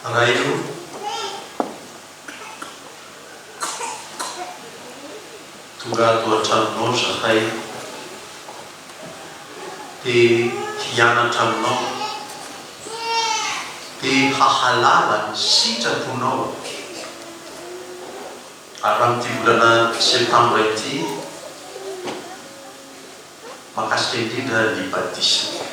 Ray o, tonga ato an-tranonao izahay te hianatra aminao, te hahalala ny sitraponao. Ary amin'ity volana septambra ity, mahakasika indrindra ny batisa.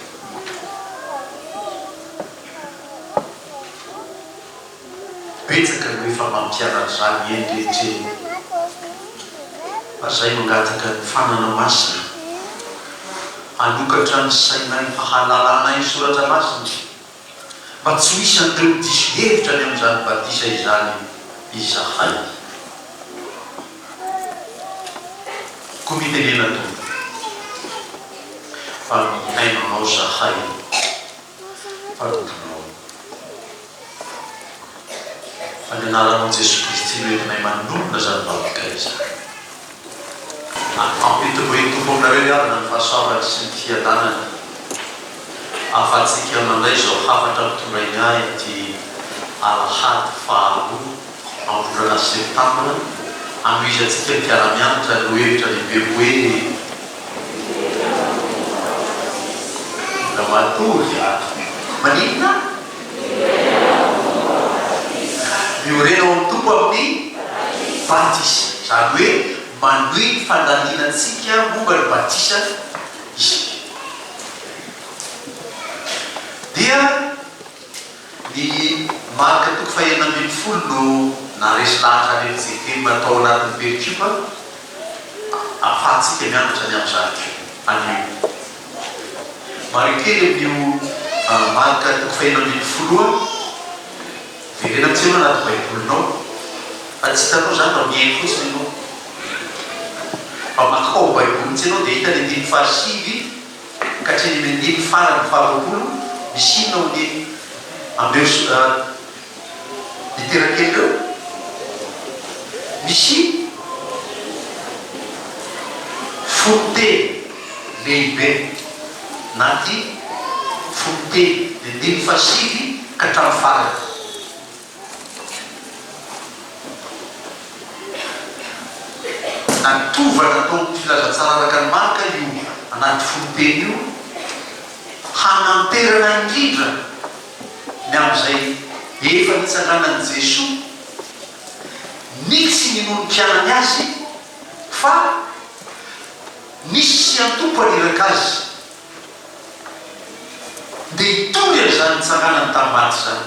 Betsaka no efa mampianatra izany eny rehetra eny. Fa izay mangataka ny fanana masina hanokatra ny sainay hahalalanay ny soratra masina. Mba tsy ho isan'ireo diso hevitra ny amin'izany batisa izany izahay. Koa mitenena Tompo, fa mihaino Anao izahay, mpanomponao. Fa ny anaranao Jesoa Kristy no entinay manonona izany vavaka izany. Ampitomboin'ny Tompo aminareo ry havana ny fahasoavany sy ny fiadanany ahafahantsika mandray izao hafatra ampitondrainy ahy ity alahady faharoa amin'ny volana septambra hanohizantsika ny mpiara-mianatra ny lohevitra lehibe hoe Mbola matory ato. Maninona? Miorena ao amin'ny Tompo amin'ny batisa. Izany hoe manohy ny fandalinantsika momba ny batisa isika. Dia ny Marka toko fahenina ambin'ny folo no naharesy lahatra an'i FJKM tao anatin'ny perikopa ahafahantsika mianatra ny amin'izany koa anio. Mariho kely amin'io Marka toko fahenina ambin'ny folo io an! Verena amin'izay ianao anaty baibolinao fa tsy hitanao izany raha mihaino fotsiny ianao. Fa makao baiboly mihitsy ianao dia hita ny andininy fahasivy ka hatreny amin'ny andininy farany faharoapolo misy inona ao amin'ny amin'ireo litera kely ireo? Misy fononteny lehibe na ty fononteny ny andininy fahasivy ka hatramin'ny farany. Natovana tao amin'ny Filazantsara araka an'i Marka io anaty fononteny io, hananterana indrindra ny amin'izay efa nitsanganan'i Jesoa, ny tsy ninoan'ny mpianany Azy fa nisy sy antoko haniraka Azy. Dia hitory an'izany nitsanganany tamin'ny maty izany.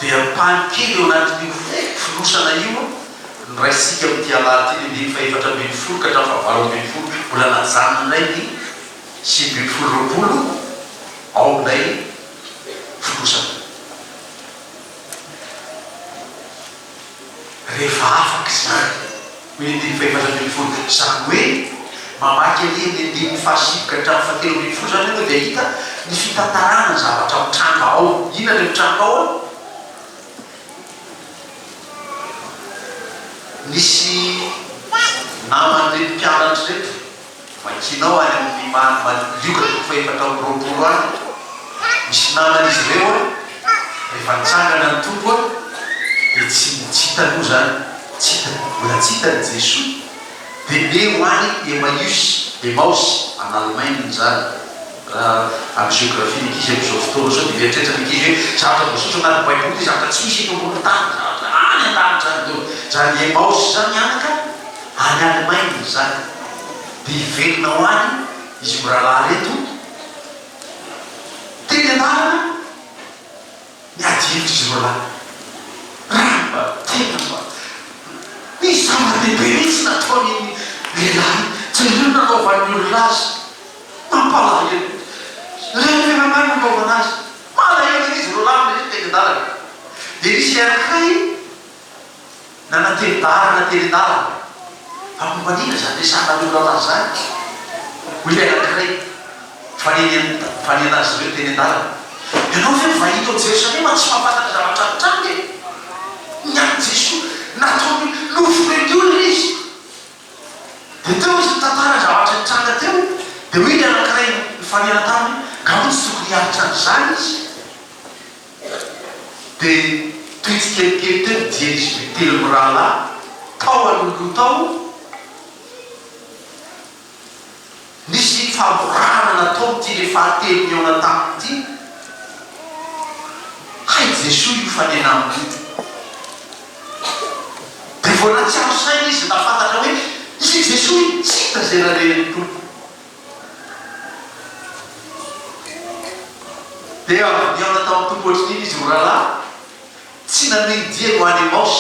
Dia ampahany kely eo anatin'io fonosana io no raisintsika amin'ity alahady ity, ny andininy fahefatra ambin'ny folo ka hatramin'ny fahavalo ambin'ny folo. Mbola najanona indray ny 19 20 ao amin'ilay fonosana. Rehefa afaka izany, hoy ny andininy fahefatra ambin'ny folo, izany hoe mamaky anie ny andininy fahasivy ka hatramin'ny fahatelo ambin'ny folo izany ianao dia hahita ny fitantarana ny zavatra mitranga ao. Inona ilay mitranga ao? Nisy naman'ireto mpianatra ireto, vakinao any amin'ny Lioka toko fahefatra amby roapolo any, misy naman'izy ireo rehefa nitsangana ny Tompo dia tsy tsy hitany moa izany, tsy hitany, mbola tsy hitany Jesoa, dia ndeha ho any Emmaüs, Emmaus, any Allemagne izany. Raha amin'ny géographie ny ankizy amin'izao fotoana izao dia mieritreritra ny ankizy hoe zavatra voasoratra anaty baiboly dia zavatra tsy misy eto ambonin'ny tany, zavatra any an-danitra any daholo. Izany Emmaus izany anaka any Allemagne izany. Dia hiverina ho any izy mirahalahy ireto teny an-dalana. Miady hevitra izy roalahy. Raha mba tena mba nisy zava-dehibe mihitsy nataon'iny lehilahy iny. Jereo ny nanaovan'ny olona azy. Mampalahelo. Ireny fianakaviana nanaovana azy. Malahelo ery izy roalahy amin'ireny teny an-dalana. Dia nisy anankiray Nanatevin-daharana teny an-dalana. Fa momba an'inona izany resahanareo rahalahy izany? Hoy ilay anankiray nifanena azy ireo teny an-dalana. Ianao ve mivahiny ao Jerosalema tsy mahafantatra zavatra nitranga e? Ny amin'i Jesoa, nataony novonoin'ny olona izy. Dia teo izy nitantara ny zavatra nitranga teo, dia hoy ilay anankiray. Nifanena taminy, Nga moa tsy tokony hiaritra an'izany izy? Dia toy tsikelikely teo ny dian'izy telo mirahalahy tao alohaloha tao. Nisy famorana nataon'ity le fahatelo nihaona taminy ity. Hay Jesoa io fanena aminy io. Dia vao nahatsiaro saina izy nahafantatra hoe i Jesoa io, tsy hita izay nalehan'ny Tompo. Dia avy nihaona tamin'ny Tompo ohatrin'iny izy mirahalahy. Tsy nanohy ny diany ho any Emaosy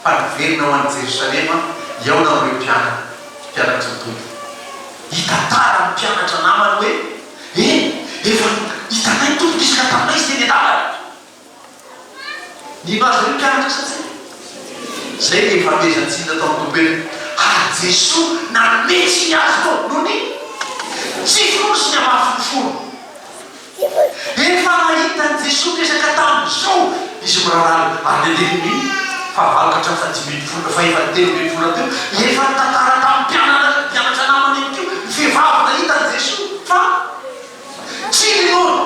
fa niverina ho any Jerosalema hihaona amin'ireo mpianany, mpianatry ny Tompo. Hitantara amin'ny mpianatra namany hoe, Eny, efa hitanay ny Tompo nisaka taminay Izy teny an-dalana. Nino azy ireo mpianatra sa tsia? Izay ilay fanomezan-tsiny nataon'ny Tompo eto. Ary Jesoa nanome tsiny azy ireo noho ny tsy finoany sy ny hamafin'ny fony. Efa nahita an'i Jesoa niresaka tamin'izao izy mirahalahy ary ny andininy fahavalo ka hatramin'ny fahadimy ambin'ny folo fahefa-telo ambin'ny folo teo, efa nitantara tamin'ny mpianatra mpianatra namany ihany koa ny vehivavy nahita an'i Jesoa fa tsy ninoany.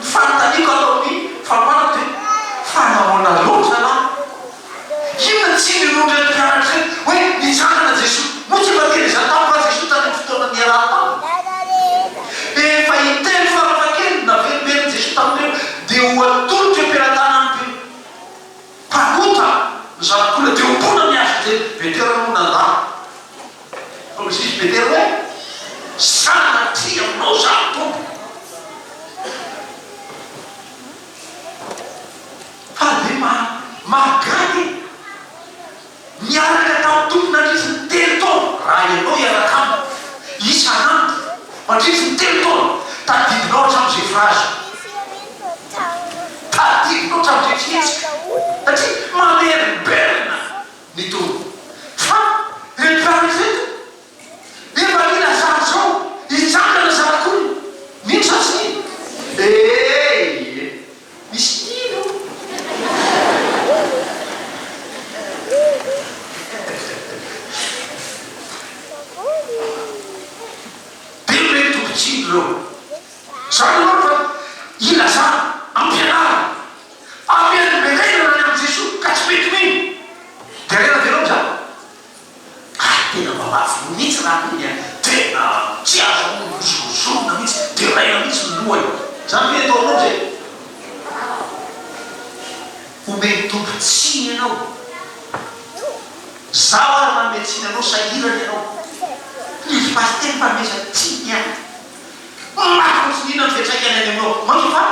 Ny fanontaniako ato amin'ny fanomanako dia fa nahoana loatra lahy? Inona no tsy ninoan'ireto mpianatra ireto hoe nitsangana Jesoa? Moa tsy efa teny izany taminy va Jesoa tany amin'ny fotoana niarahany taminy? Efa intelo farafahakeliny naverimberin' Jesoa tamin'ireo dia ho atolotra eo am-pelatanan'ny mpanota ny zanak'olona dia homboana ny hazo dia Petera moa nandà. Fa hoy izy Petera hoe, Sanatria aminao izany Tompo. Fa dia mahagaga e! Niaraka tamin'ny Tompo nandritry ny telo taona, raha ianao hiaraka aminy isan'andro mandritry ny telo taona, tadidinao hatramin'izay phrase, tadidinao hatramin'izay fihetsika, satria mamerimberina ny Tompo. Fa ireto mpianatra ireto, Efa nilazana izao, hitsangana zanak'olona. Mino sa tsy mino? Ee, misy mino. Dia ireo tompon-tsiny ireo. Izany aloha fa ilazana, ampianarina, amerimberenana ny amin'i Jesoa ka tsy mety mino. Dia alena veloma izany. Ary tena mba mafy mihitsy raha iny an! Tena tsy azo hozongozonina mihitsy, deraina mihitsy ny lohany. Zany ve atao aminao zay? Omen'ny Tompo tsiny ianao. Zaho ary manome tsiny anao, sahirana ianao. Ny pasitera fanomezan-tsiny ihany. Mafy ohatry ny inona ny fiantraikany any aminao. Mainka fa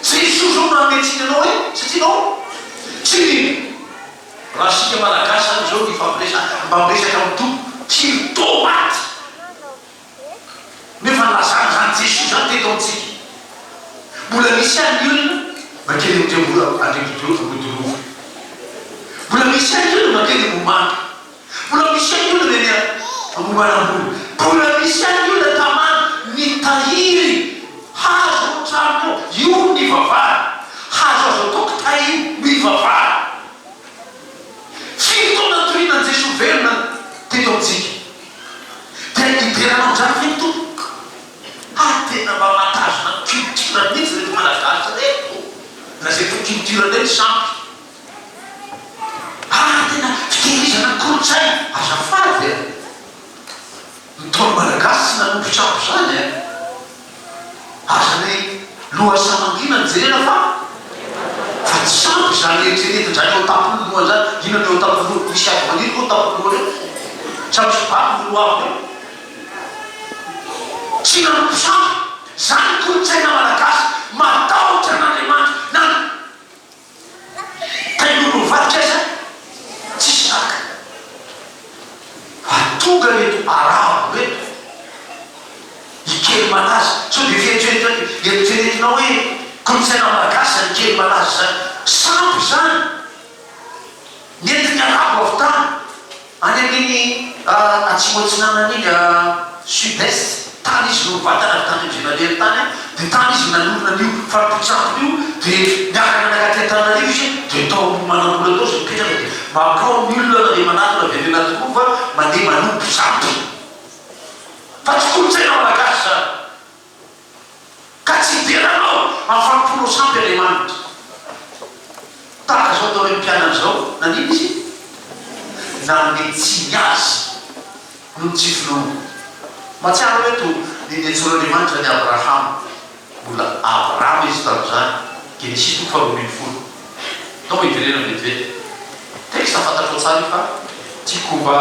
Jesoa zao no hanome tsiny anao hoe satria ianao tsy mino. Raha isika Malagasy zany izao mifampiresaka, mba miresaka amin'ny Tompo, kilo tomaty! Nefa nilazana izany Jesoa izany teto amintsika. Mbola misy ihany ny olona mankeny Andriambola, Andriambodirova. Mbola misy ihany ny olona mankeny Ambohimanga. Mbola misy ihany ny olona eny Ambohimanambola. Mbola misy ihany ny olona tamana mitahiry hazo ao an-tranony ao. Io no ivavahana. Hazo azo atao kitay io no ivavahana. Firy taona nitoriana an'i Jesoa velona teto amintsika? Dia hidera anao amin'izany ve ny Tompo? Ary tena mba mahatazona ny culture mihitsy ireto Malagasy ireto. Lazaiko hoe culture indray ny sampy. Ary tena fitehirizana ny kolontsaina. Azafady a! Ny Ntaolo Malagasy tsy nanompo sampy izany a! Aza ny lohasaha mangina no jerena fa fa tsy sampy izany eritreretin-dRainy eo an-tampon'ny lohany izany. Inona no eo an-tampon'ny lohany? Misy hazo maniry ve eo an-tampon'ny lohany eo? Sa misy vato noloaviny eo? Tsy nanompo sampy. Izany ny kolontsaina Malagasy matahotra an'Andriamanitra na ny Tain'olo mivadika aza tsisy zaka. Fa tonga reto arabo reto i Kelimalaza. Sao dia fieritreretina eritreretinao hoe kolontsaina malagasy zany Kelimalaza zany. Sampy zany. Nentin'ny arabo avy tany any amin'iny atsimo atsinanana iny, sud est, tany izy no nivantana avy tany amin'izay nalehany tany dia tany izy nanorina an'io fanompoan-tsampiny io dia niakatra nankaty Antananarivo izy dia tao Ambohimanambola tao izy nipetraka dia mankao ny olona mandeha manatona avy any anaty rova mandeha manompo sampy. Fa tsy kolontsaina malagasy izany. Ka tsy hidera anao amin'ny fanompoanao sampy Andriamanitra. Tahaka izao atao hoe mpianany izao, naninona izy? Nanome tsiny azy noho ny tsy finoany. Mahatsiaro aho eto ny niantsoan'Andriamanitra an'i Abrahama. Mbola Abrama izy tamin'izany, Genesisy toko faharoa ambinifolo. Ndao mba hiverenana vetivety. Texte fantatrao tsara io fa tiako mba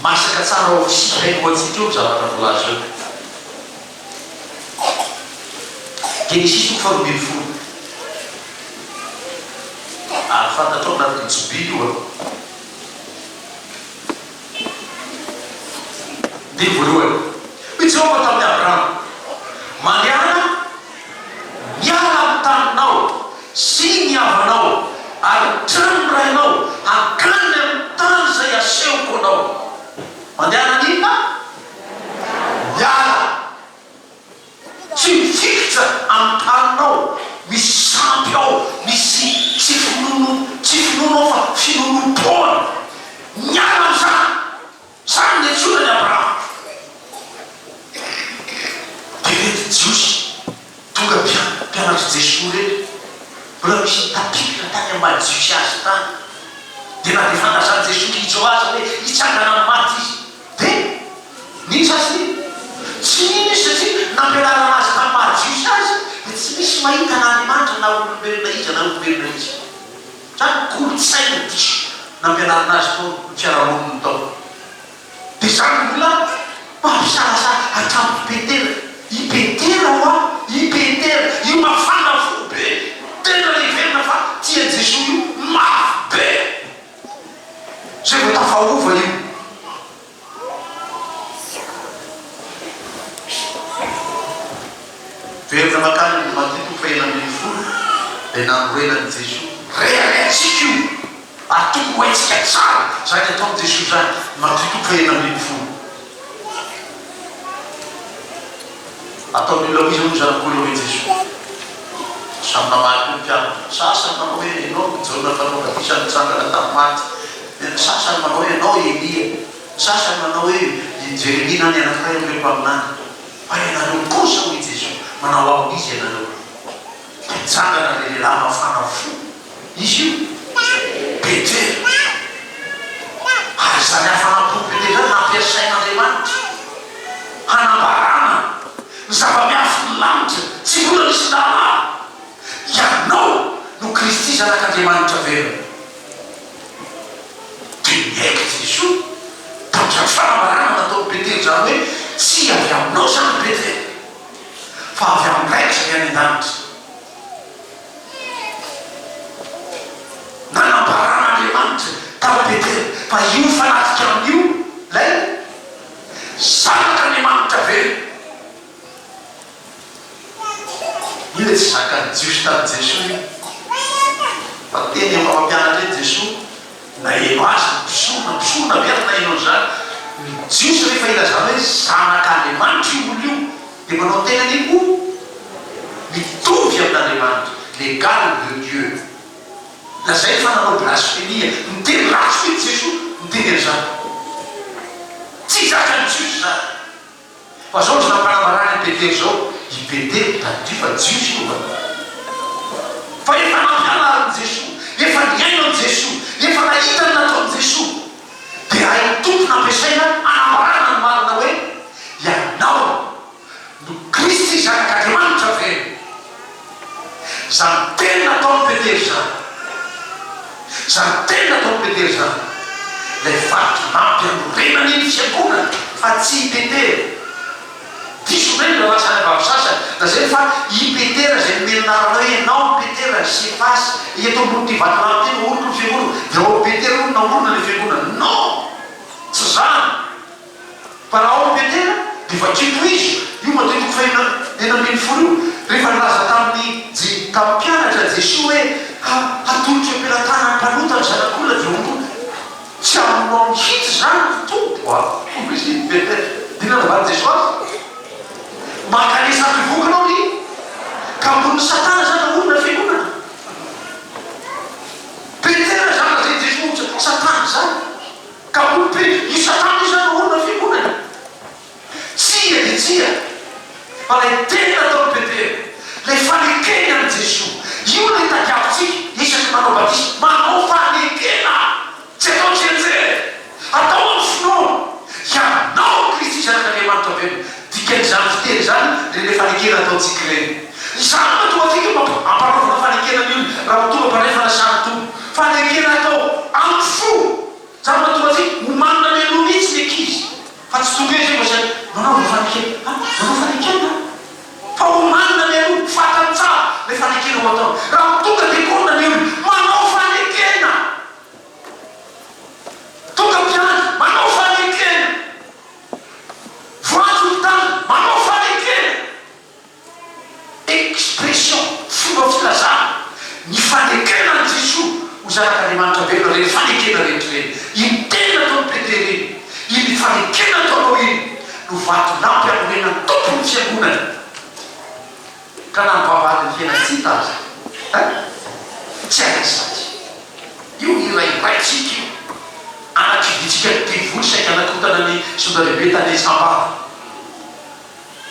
masaka tsara ao sy hainoantsika eo ny zavatra voalaza eo. Genesisy toko faharoa ambinifolo. Ary fantatrao anatin'ny jobily io an. Dia voalohany, hoy Jehovah tamin'i Abrama, Mandehana miala amin'ny taninao sy ny havanao ary ny tranon'ny rainao hankany amin'ny tany izay asehoko anao. Mandehana inona? Miala. Tsy mifikitra amin'ny taninao, misy sampy ao, misy tsy finono, tsy finono ao fa finoanoam-poana. Miala amin'izany! Izany no niantsoana an'i Abrahama. Dia ireto Jiosy tonga mpianatr'i Jesoa ireto, mbola misy nitapikina tany amin'ny maha Jiosy azy tany. Dia na dia fantatr'i Jesoa kitro aza hoe hitsangana amin'ny maty izy, Dia nino sa tsy nino? Tsy nino izy satria nampianarana azy tamin'ny maha Jiosy azy dia tsy misy mahita an'Andriamanitra na olombelona iza na olombelona iza. Izany kolontsaina diso nampianarina azy tao ny fiarahamoniny tao. Dia izany mbola mampisalasala hatramin'i Petera. I Petera hoa, i Petera, io mafana fo be, tena heverina fa tia an'i Jesoa io, mafy be. Zay vao tafaova io. Verina mankany amin'ny Matio toko faha-16 ilay nanorenan'i Jesoa. Reharehantsika io ary tokony ho haintsika tsara izany ataon'i Jesoa izany. Matio toko faha-16. Ataon'ny olona ho iza moa ny Zanak'olona hoy Jesoa? Samy namaly koa ny mpianatra. Ny sasany manao hoe, Ianao no Jaona mpanao batisa nitsangana tamin'ny maty. Ny sasany manao hoe, Ianao Elia. Ny sasany manao hoe, I Jeremia na ny anankiray amin'ireo mpaminany. Fa ianareo kosa, hoy Jesoa, manao ahy ho iza ianareo? Dia nitsangana ilay lehilahy mafana fo. Izy io? Petera. Ary izany hafanam-pon'i Petera izany nampiasain'Andriamanitra hanambarana ny zava-miafin'ny lanitra tsy mbola nisy nahalala, Ianao no Kristy Zanak'Andriamanitra velona. Dia niaiky Jesoa tamin'izany fanambarana nataon'i Petera izany hoe, Tsy avy aminao izany Petera, fa avy amin'ny Raiko izay any an-danitra. Nanambaran'Andriamanitra tamin'i Petera fa io mifanatrika aminy io ilay Zanak'Andriamanitra velona. Io ilay tsy zakan'ny Jiosy tamin'i Jesoa io. Fa teny amin'ny mpampianatra eny Jesoa, naheno azy ny mpisorona, mpisorona ve ary naheno an'izany? Ny Jiosy rehefa ilazana hoe Zanak'Andriamanitra io olona io, dia manao tenany ho mitovy amin'Andriamanitra, l'egal de Dieu. Lazainy fa nanao blasfemia, niteny ratsy mihitsy Jesoa niteny an'izany. Tsy zakan'ny Jiosy izany. Fa zao izy nampanambarany an'i Petera izao, i Petera, tadidio fa Jiosy io an! Fa efa nampianarin'i Jesoa, efa nihaino an'i Jesoa, efa nahita ny nataon'i Jesoa. Dia hain'ny Tompo nampiasaina hanambarana ny marina hoe, Ianao no Kristy Zanak'Andriamanitra velona. Izany teny nataon'i Petera izany, izany teny nataon'i Petera izany, ilay vato nampianorenana iny fiangonana fa tsy i Petera. Diso indray ny rahalahy sy anabavy sasany, lazainy fa i Petera izay nomena anarana hoe ianao no Petera, Sefasy, eto ambonin'ity vatolampy ity no ahoriko ny fiangonana, dia ao amin'i Petera hono naorina ilay fiangonana. Non! Tsy izany! Fa raha ao amin'i Petera, dia vakio tohizo io Matio toko fahenina 16 io, rehefa nilaza tamin'ny Je, tamin'ny mpianatra Jesoa hoe, Ha, hatolotro eo am-pelatanan'ny mpanota ny Zanak'olona, dia hono, Tsy aminao mihitsy izany ry Tompo a! Hoy izy i Petera. Inona no navalin'i Jesoa azy? Mankanesa am-pivoka anao ry, ka ambonin'i Satana izany naorina ny fiangonana. Petera izany lazain'i Jesoa ho Satana izany. Ka hoy Petera, i Satana io izany naorina ny fiangonana. Mesia. Fa ilay teny nataon'i Petera, ilay fanekeny an'i Jesoa, io no itadiavintsika isaky ny manao batisa, manao fanekena, tsy atao tsianjery, atao amin'ny finoana, Ianao no Kristy Zanak'Andriamanitra velona. Dikan'izany fiteny izany ireny ilay fanekena ataontsika ireny. Izany no mahatonga antsika mamp, ampanaovina fanekena ny olona raha vao tonga mpandray fanasan'ny Tompo. Fanekena atao amin'ny fo. Zany mahatonga antsika omanina mialoha mihitsy ny ankizy fa tsy tonga eo izay vao saika manaova fanekena a! Manao fanekena a! Fa omanina mialoha, fantany tsara ilay fanekena ho ataony. Raha tonga dekona ny olona, manao fanekena! Tonga mpiandry, manao fanekena! Voantso ny tany, manao fanekena! Expression, fomba filazana, ny fanekena an'i Jesoa ho Zanak'Andriamanitra velona, ireny fanekena rehetra ireny, iny teny nataon'i Petera iny, iny fanekena ataonao iny no vatolampy anorenan'ny Tompo ny Fiangonany, ka na ny vavahadin'ny fiainana tsy hita aza, hein, tsy haharesy azy. Io hirairaintsika io, anakiviantsika ny devoly saika hanakorontana ny sonda lehibe tany Sambava.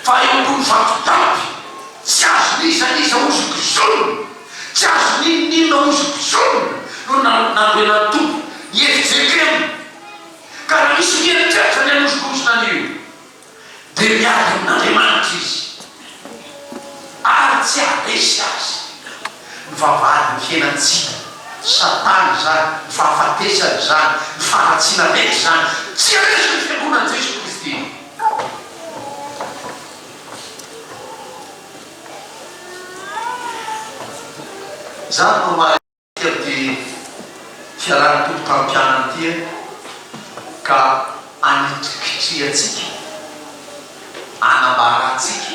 Fa eo ambony vatolampy, tsy azon'iza n'iza hozongozonina, tsy azon'inon'inona hozongozonina no nanorenan'ny Tompo ny fjkm. Ka raha misy mieritreritra ny hanozongozona an'io, dia miady amin'Andriamanitra izy, ary tsy haharesy azy. Ny vavahadin'ny fiainantsika, Satana izany, ny fahafatesana izany, ny faharatsiana rehetra izany, tsy haresy ny Fiangonan'i Jesoa Kristy. Izany no maha ety amin'ity fiarahan'ny Tompo tamin'ny mpianany ity ka anitrikitrihantsika, anambarantsika,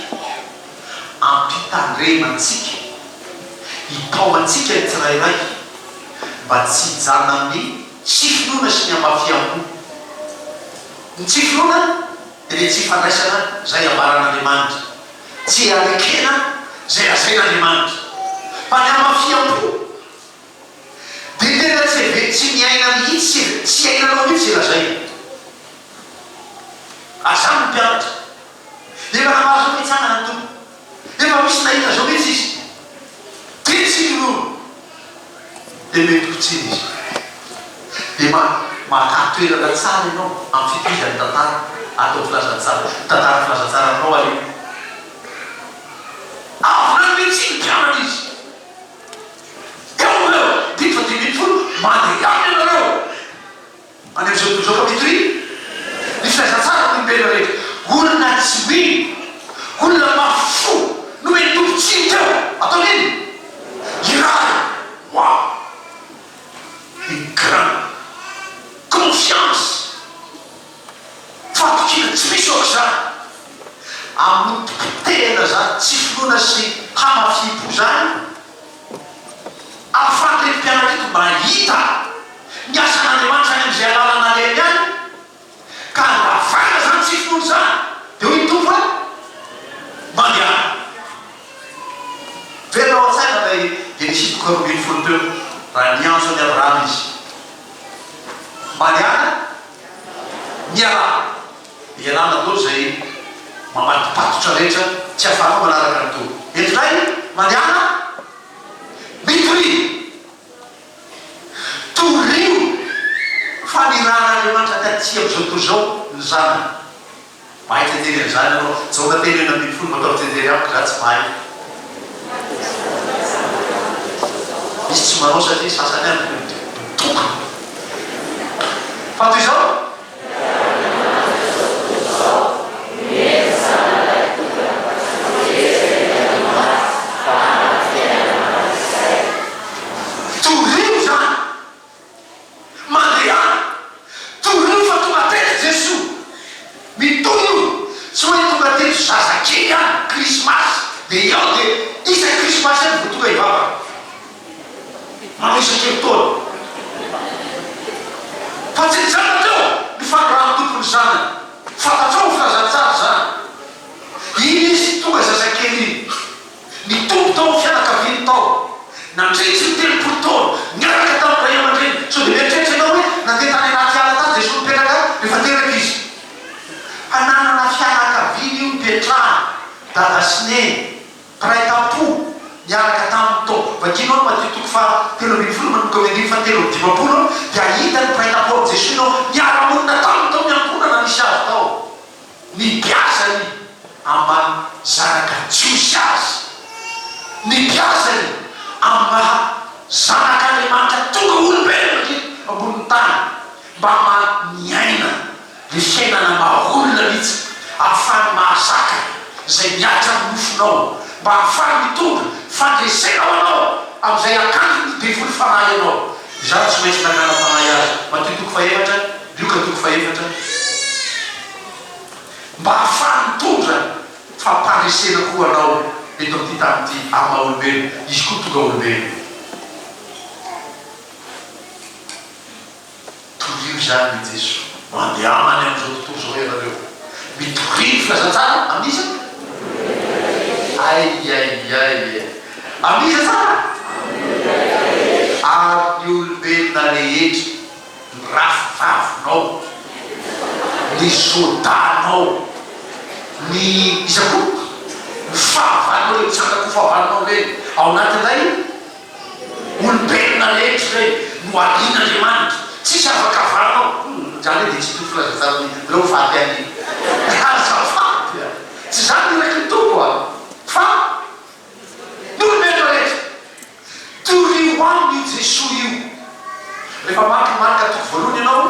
ampitandremantsika, itaomantsika ny tsirairay mba tsy hijanona amin'ny tsy finoana sy ny hamafiam-po. Ny tsy finoana dia ilay tsy fandraisana izay ambaran'Andriamanitra, tsy anekena izay lazain'Andriamanitra. Fa ny hamafiam-po dia tena tsy heve, tsy miaina mihitsy, tsy iainanao mihitsy izay lazainy. Ary izany no mpianatra. Efa nambara izao fa hitsangana ny Tompo. Efa misy nahita izao mihitsy izy. Dia tsy finoana. Dia mety ho tsiny izy. Dia ma, maka toerana tsara ianao amin'ny fitohizan'ny tantara ato amin'ny filazantsara. Mitantara filazantsara aminao aho io. Avy nanome tsiny mpianany izy. Eo no eo, andininy faha 15, mandehana ianareo. Any amin'izao tontolo izao fa mitory ny filazantsara amin'ny olombelona rehetra. Olona tsy mino, olona mafy fo nomen'ny Tompo tsiny teo. Ataony inona? Irahiny. Wow! Une grande confiance! Fahatokiana tsy misy aok'izany. Amotipotehana izany tsy finoana sy hamafim-po izany. Ahafahan'ireto mpianatra ireto mahita ny asan'Andriamanitra any amin'izay alalana alehany any, ka handravana izany tsy finoana izany. Dia hoy ny Tompo hoe, Mandehana. Velona ao an-tsaina ilay Genesisy toko faharoambinifolo teo, raha niantso an'i Abrahama Izy. Mandehana, mialà. Ialana daholo izay mamatopatotra rehetra tsy ahafahanao manaraka ny Tompo. Eto indray, mandehana, mitoria. Torio fa nirahan'Andriamanitra taty amin'izao tontolo izao ny Zanany. Mahay tsianjery an'izany ianao. Jaona telo 16 mba ataovy tsianjery amiko za tsy mahay. Misy tsy manao satria sasany ihany mitokona. Fa toy izao. Torio izany. Mandehana. Torio fa tonga teto Jesoa. Mitohy io. Tsy hoe tonga teto zazakely ihany, krismasy, dia eo dia isan krismasy ihany vao tonga hivavaka. Manao isan-kerintaona. Fa tsy nijanona teo ny fanorahan'ny Tompo ny Zanany. Fantatrao ny filazantsara izany. Iny izy tonga zazakely iny. Nitombo tao amin'ny fianakaviany tao. Nandritry ny 30 taona, niaraka tamin'ny ray aman-dreniny. Sao dia mieritreritra ianao hoe nandeha tany anaty ala tany Jesoa nipetraka rehefa teraka izy. Fa nanana fianakaviana io nipetrahany. Dada sy Neny, mpiray tampo, niaraka taminy tao. Vakianao ny Matio toko faha 13 manomboka amin'ny andininy faha 53 dia hahita ny mpiray tampo amin'i Jesoa ianao niara-monina taminy tao amin'ny ankohonana nisy azy tao. Nibiazany amin'ny maha zanaka Jiosy azy. Nibiazany amin'ny maha zanak'Andriamanitra tonga olombelona teto ambonin'ny tany mba maha niaina le fiainana maha olona mihitsy ahafahany mahazaka izay mihatra amin'ny nofonao mba ahafahany mitondra fandresena ho anao amin'izay akanjon'ny devoly fanahy anao. Izany tsy maintsy nakana fanahy azy. Matio toko fahefatra, Lioka toko fahefatra. Mba ahafahany mitondra fampandresena koa anao eto amin'ity tany ity amin'ny maha olombelona. Izy koa tonga olombelona. Torio izany i Jesoa. Mandehana any amin'izao tontolo izao ianareo. Mitoria ny filazantsara amin'iza? Aiaiai e! Amin'iza tsara? Amin'ny olombelona rehetra. Ny rafivavinao, ny sodanao, ny iza koa? Ny fahavalonao, ireo mitsanga-ko fahavalonao ireny. Ao anatin'ilay. Olombelona rehetra ireny no arian'Andriamanitra. Tsisy afaka avanao. Humm, zany hoe dia tsy hitory filazantsara ny reo faty any. Azafady a! Tsy zany ny iraky ny Tompo a! Fa ny olombelona rehetra. Torio aminy io Jesoa io. Rehefa mamaky ny Marka toko voalohany ianao,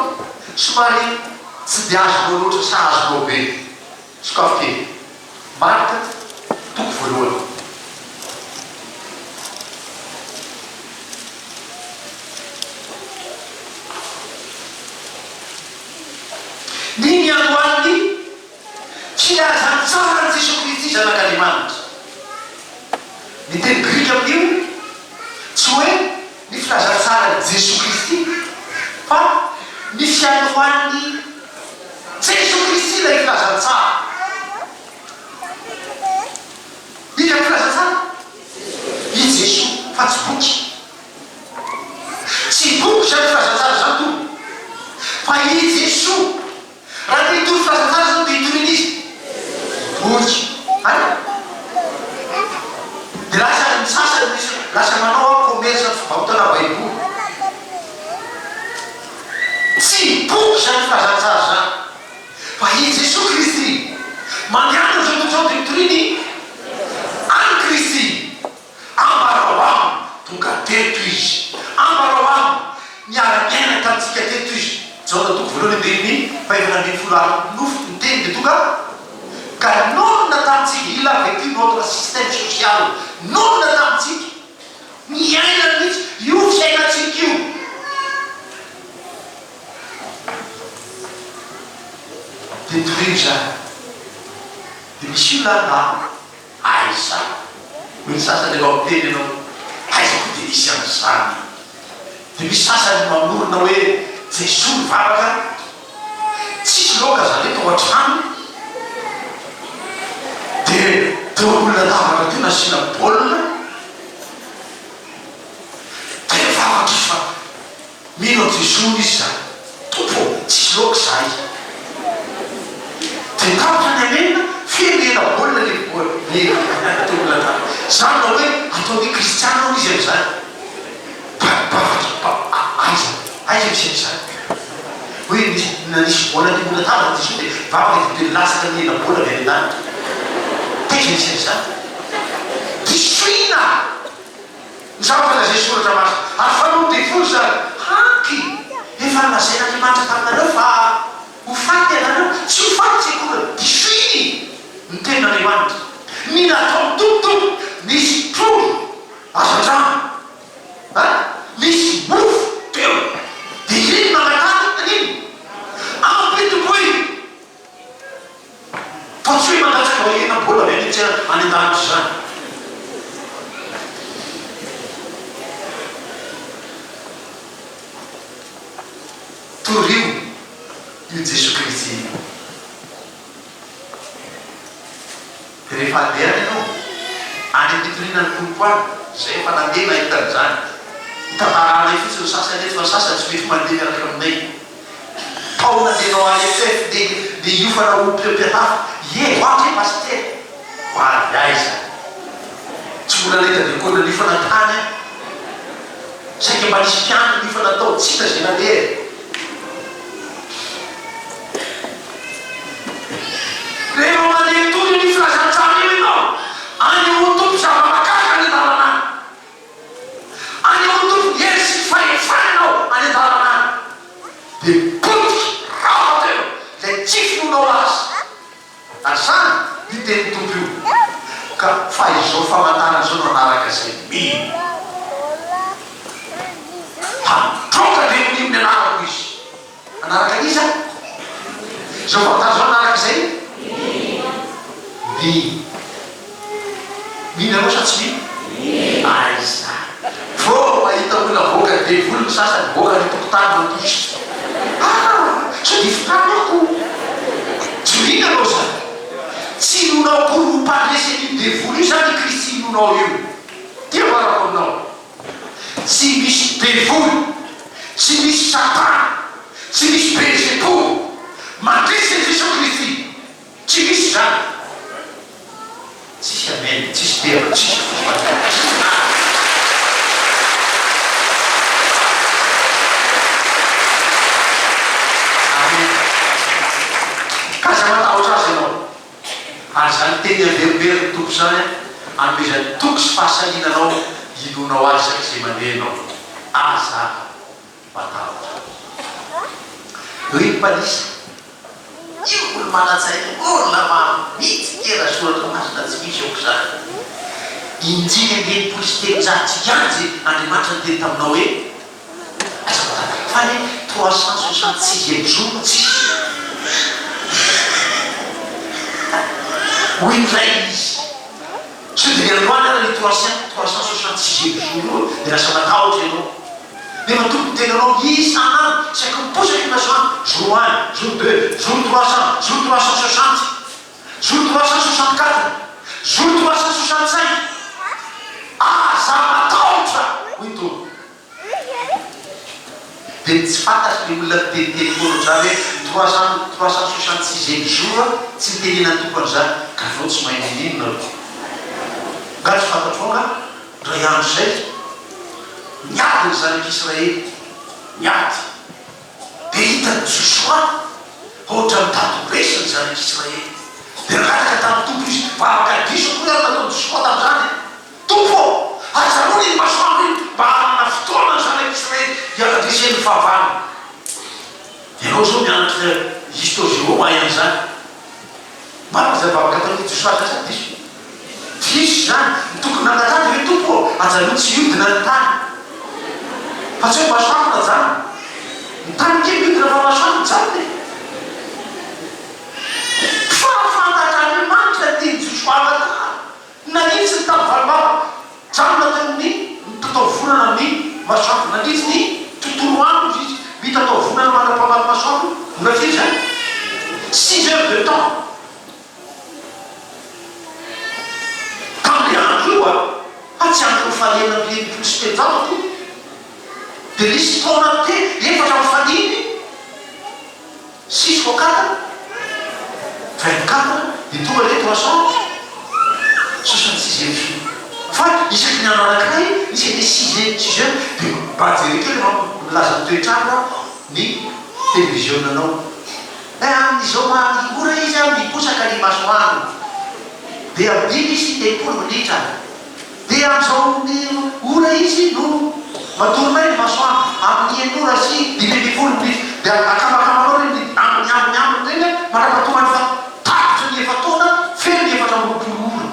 somary tsy dia azonao loatra sa azonao be. Sokafy kely. Marka, toko voalohany. Ny niandohan'ny filazantsaran'i Jesoa Kristy Zanak'Andriamanitra. Ny teny grika amin'io tsy hoe ny filazantsaran'i Jesoa Kristy fa ny fiandohan'ny Jesoa Kristy ilay filazantsara. Iza ny filazantsara? I Jesoa, fa tsy boky. Tsy boky izany filazantsara izany tompoko, fa i Jesoa. Raha te hitory filazantsara izany dia hitorian'iza? Boky. Hay? Dia lasa ny sasany misy lasa manao aho commerce fivarotana baiboly. Tsy boky izany filazantsara izany fa i Jesoa Kristy. Mandehana amin'izao tontolo izao dia mitoria ny an'i Kristy. Ambarao aminy, tonga teto Izy. Ambarao aminy, niara-niaina tamintsika teto Izy. Jaona toko voalohany andininy faha-14 Ary nofo ny Teny dia tonga ka nonina tamintsika, il a vécu notre système social, nonina tamintsika. Niainany mihitsy io fiainantsika io. Dia torio izany. Dia misy olona any mba aiza? Hoy ny sasany rehefa miteny ianao, aiza koa dia misy an'izany. Dia misy sasany mamorona hoe Jesoa nivavaka, tsisy laoka zany hoe tao an-trano, dia teo ambony latabatra teo nasiana baolina, dia nivavaka izy fa Mino an'i Jesoa hono izy zany. Tompo ô, tsisy laoka izahay. Dia tapitra ny amen, feno hena baolina le le teo amin'ny latabatra. Zany mba hoe ataon'ny kristiana hono izy amin'izany. Ba bavaka ba aiza aiza misy an'izany. Hoe nisy nanisy baolina teo ambony latabatra Jesoa dia vavaka dia dia nilatsaka ny hena baolina avy any an-danitra. Taiza misy an'izany? Disoina! Ny zavatra lazain'ny Soratra Masina. Ary fanaon'ny devoly izany. Hanky! Efa nolazain'Andriamanitra taminareo fa ho faty ianareo. Tsy ho faty tsy akory. Diso iny ny tenin'Andriamanitra. Ny nataon'ny Tompo Tompo, nisy trondro azo an-drano. An? Nisy mofo teo. Dia iny nangatahany an'iny. Ampitomboy! Fa tsy hoe mandatsaka hena mbola avy any an-tsena any an-danitra izany. Torio io Jesoa Kristy io. Dia rehefa handeha any ianao, any am-pitoriana ny Tompo any, izay efa nandeha nahita an'izany. Hitantaranay fotsiny ny sasany eto fa ny sasany tsy mety mandeha miaraka aminay. Taona dia nao AFF dia dia hiofana ho mpiatafo. Ie, ho avy e Pasitera. Ho avy. koa nanifana tany an! Saika mba nisy mpiandry nifana tao, tsy hita izay naleha e! Rehefa mandeha mitory an'io filazantsara io ianao, anehoan'ny Tompo zava-mahagaga any an-dalana any. Anehoan'ny Tompo ny hery sy ny fahefany ianao any an-dalana any. Dia potika, rava teo ilay tsy finoanao azy. Ary zany io tenin'ny Tompo io ka fa izao famantarana izao no hanaraka izay mino. Handroaka demonia amin'ny anarako izy. Hanaraka an'iza? Izao famantarana izao hanaraka izay mino. Mino ianao sa tsy mino? Aiza. Vao mahita olona avoaka devoly ny sasany mivoaka any an-tokotany mandositra. Ah! Sao dia fitaka ako? Tsy mino ianao izany. Tsy inoanao akory ho mpandresy an'io devoly io izany i Kristy inoanao io. Ty ambarako aminao. Tsy misy devoly, tsy misy satana, tsy misy belzeboly mandresy an'i Jesoa Kristy. Tsy misy izany. Tsisy amen, tsisy dera, tsisy fifaliana, tsisy nada. Amen. Ka aza matahotra azy ianao. Ary izany teny averimberin'ny Tompo izany an, anomezany toky sy fahasahiana anao hinoanao azy isaky izay mandeha ianao. Aza matahotra. Ry mpanisa, io olo manan-tsaina olona mamitsikera soratra masina tsy misy aok'izany. 365 ihany ze Andriamanitra niteny taminao hoe aza matahotra. Fa le 366 ème jour no tsisy. Hoy indray izy. Sao dia ny androany ara le 366 ème jour io dia lasa matahotra ianao. Nefa Tompo miteny anao isan'andro isaky ny posaka ny masoandro, jour un, jour deux, jour 300, jour 360, jour 364, jour 365, aza matahotra hoy ny Tompo. Dia ny tsy fantatry ny olona miteniteny foana ohatr'izany hoe 300, 366 ème jour tsy nitenenan'ny Tompo an'izany, ka avy eo tsy mahay n'inon'inona aloha. Nga tsy fantatrao nga? Indray andro izay, niady ny zanak'Israely, niady. Dia hitan'i Josoa fa ohatran'ny mitady ho resy ny zanak'Israely. Dia nangataka tamin'ny Tompo izy, vavaka diso akory ary nataon'i Josoa tamin'izany e! Tompo ô, ajanony iny masoandro iny mba hanana fotoana ny zanak'Israely hiara-dreseny ny fahavalony. Ianao izao mianatra histo-géo mahay an'izany. Marina izany vavaka ataon'i Josoa izany sa diso? Diso izany. Ny tokony nangatahana dia hoe Tompo ô, ajanony tsy hiodina ny tany. Fa tsy hoe masoandro no ajanona. Ny tany ange miodina fa masoandro mijanona e. Fa fantatr'Andriamanitra ny tian'i Josoa hangatahana. Nahitsy ny tamin'ny valimbava. Janona teo amin'ny mitataovonana ny masoandro. Nandritry ny tontolo andro izy izy mitataovonana mandra-pamaky masoandro. Ora firy izany? Six heures de temps. Tamin'ilay andro io an! Fa tsy andron'ny fahenina amby 360 akory. Dia nisy taona te efatra amby fahadimy. Six fois quatre, 24, dia tonga ilay 366 ème jour. Fa isaky ny andro anankiray, isaky ny six heures, six heures, dia mba jereo kely ianao milaza ny toetr'andro ny televiziona-nao. Eh, amin'izao maha ora izy an, miposaka ny masoandro. Dia amin'ny dimy sy 30 minitra. Dia amin'izao ora izy no matory may ny masoandro, amin'ny enina ora sy 15 minitra. Dia akamakamanao ireny amin'ny ambiny ambiny ireny mandra-pahatonga ny fa tapitra ny efa-taona feno ny 24 ora.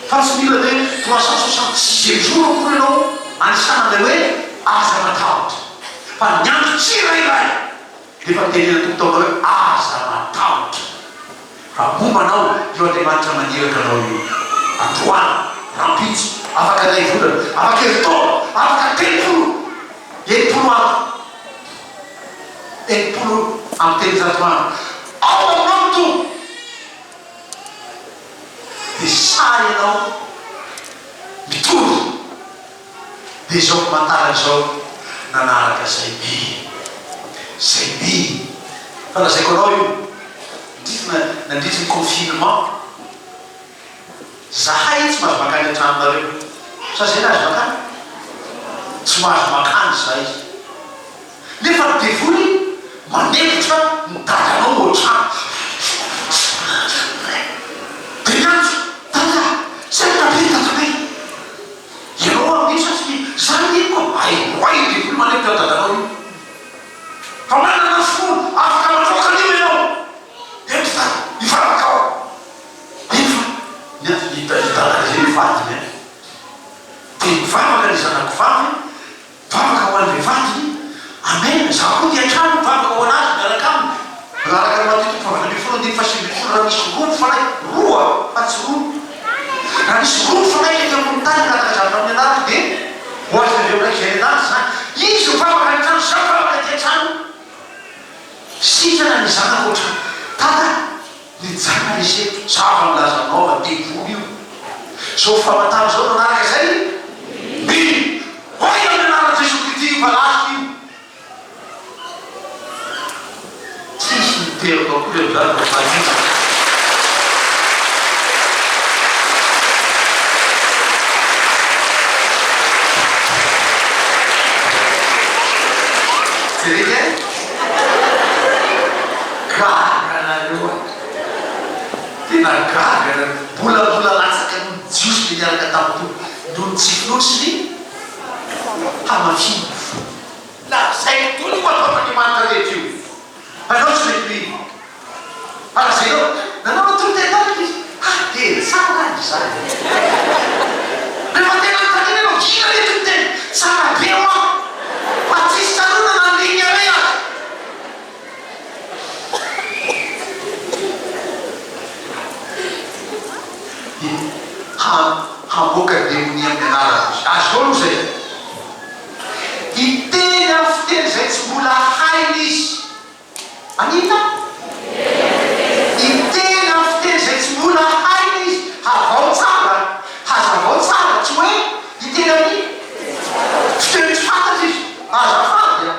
Fa tsy mila hoe 366 jours akory ianao anisana ilay hoe aza matahotra. Fa ny andro tsirairay dia efa nitenenan'ny Tompo taminao hoe aza matahotra. Fa momba anao io Andriamanitra maniraka anao io. Androany, rahampitso, afaka iray volana, afaka herintaona, afaka 30, 60 andro, 360 andro, ao aminao ny Tompo, dia sahy ianao mitory. Dia izao famantarana izao nanaraka izay mino. Izay mino. Fa lazaiko anao io, indrindra nandritry ny confinement, zahay tsy mahazo mankany an-tranonareo. Sa zay nahazo makany? Tsy mahazo makany zay. Nefa ny devoly manempotra ny dadanao ao an-trano. Dia miantso, Dada, sempotra be ny dadanay. Ianao amin'io sa tsy mino? Za mino ka. Hay, oay io devoly manempotra ny dadanao io. Fa manana finoana afaka mandroaka an'io ianao. Ento dada, hivavaka aho. Nefa ny i dada izay ny vadiny an. Dia nivavaka ilay zanako vavy, mivavaka ho an'ilay vadiny, Amen, izaho koa dia hatrany mivavaka ho an'azy miaraka aminy. Raha araka ny Matio toko fahavalo ambin'ny folo andininy faha-19 raha misy roa ny fanahy, roa fa tsy roa, raha misy roa ny fanahy ety ambony tany hangataka zavatra amin'ny anarako dia ho azony avy amin'ny Raiko izay any an-danitra izany. Izy mivavaka any an-trano, izaho mivavaka aty an-trano. Sitrana ny zanako ao an-trano. Dada, Nijanona izy eto, zava milaza aminao fa devoly io. Zao famantarana zao nanaraka izay mino. Hoy amin'ny anaran'i Jesoa Krity io fa lasa io. Tsisy niteraka akory amin'izany fa mpaninona. Jereka eh. Gaga nareo a! Tena gaga nareo. Mbola mbola latsaka noho ny Jiosy le niaraka tamin'ny Tompo noho ny tsy finoany sy ny hamafiany ny fony. Lazaiko daholo io ataon'Andriamanitra rehetra io. Anao tsy mety mino. Fa lazainao, nanao ny toriteny tamiko izy. Ha, dia tsara izany. Rehefa tena anontaniana ianao, inona ilay toriteny? Tsara be hoa! Fa tsisy tsaroana na ny ligne iray aza. Ha, hamoaka demonia amin'ny anarako izy. Azonao aloha izay. Hiteny amin'ny fiteny izay tsy mbola hainy izy. Maninona? Hiteny amin'ny fiteny izay tsy mbola hainy izy. Havao tsara, hazavao tsara, tsy hoe hiteny amin'ny fiteny tsy fantatra izy. Azafady an!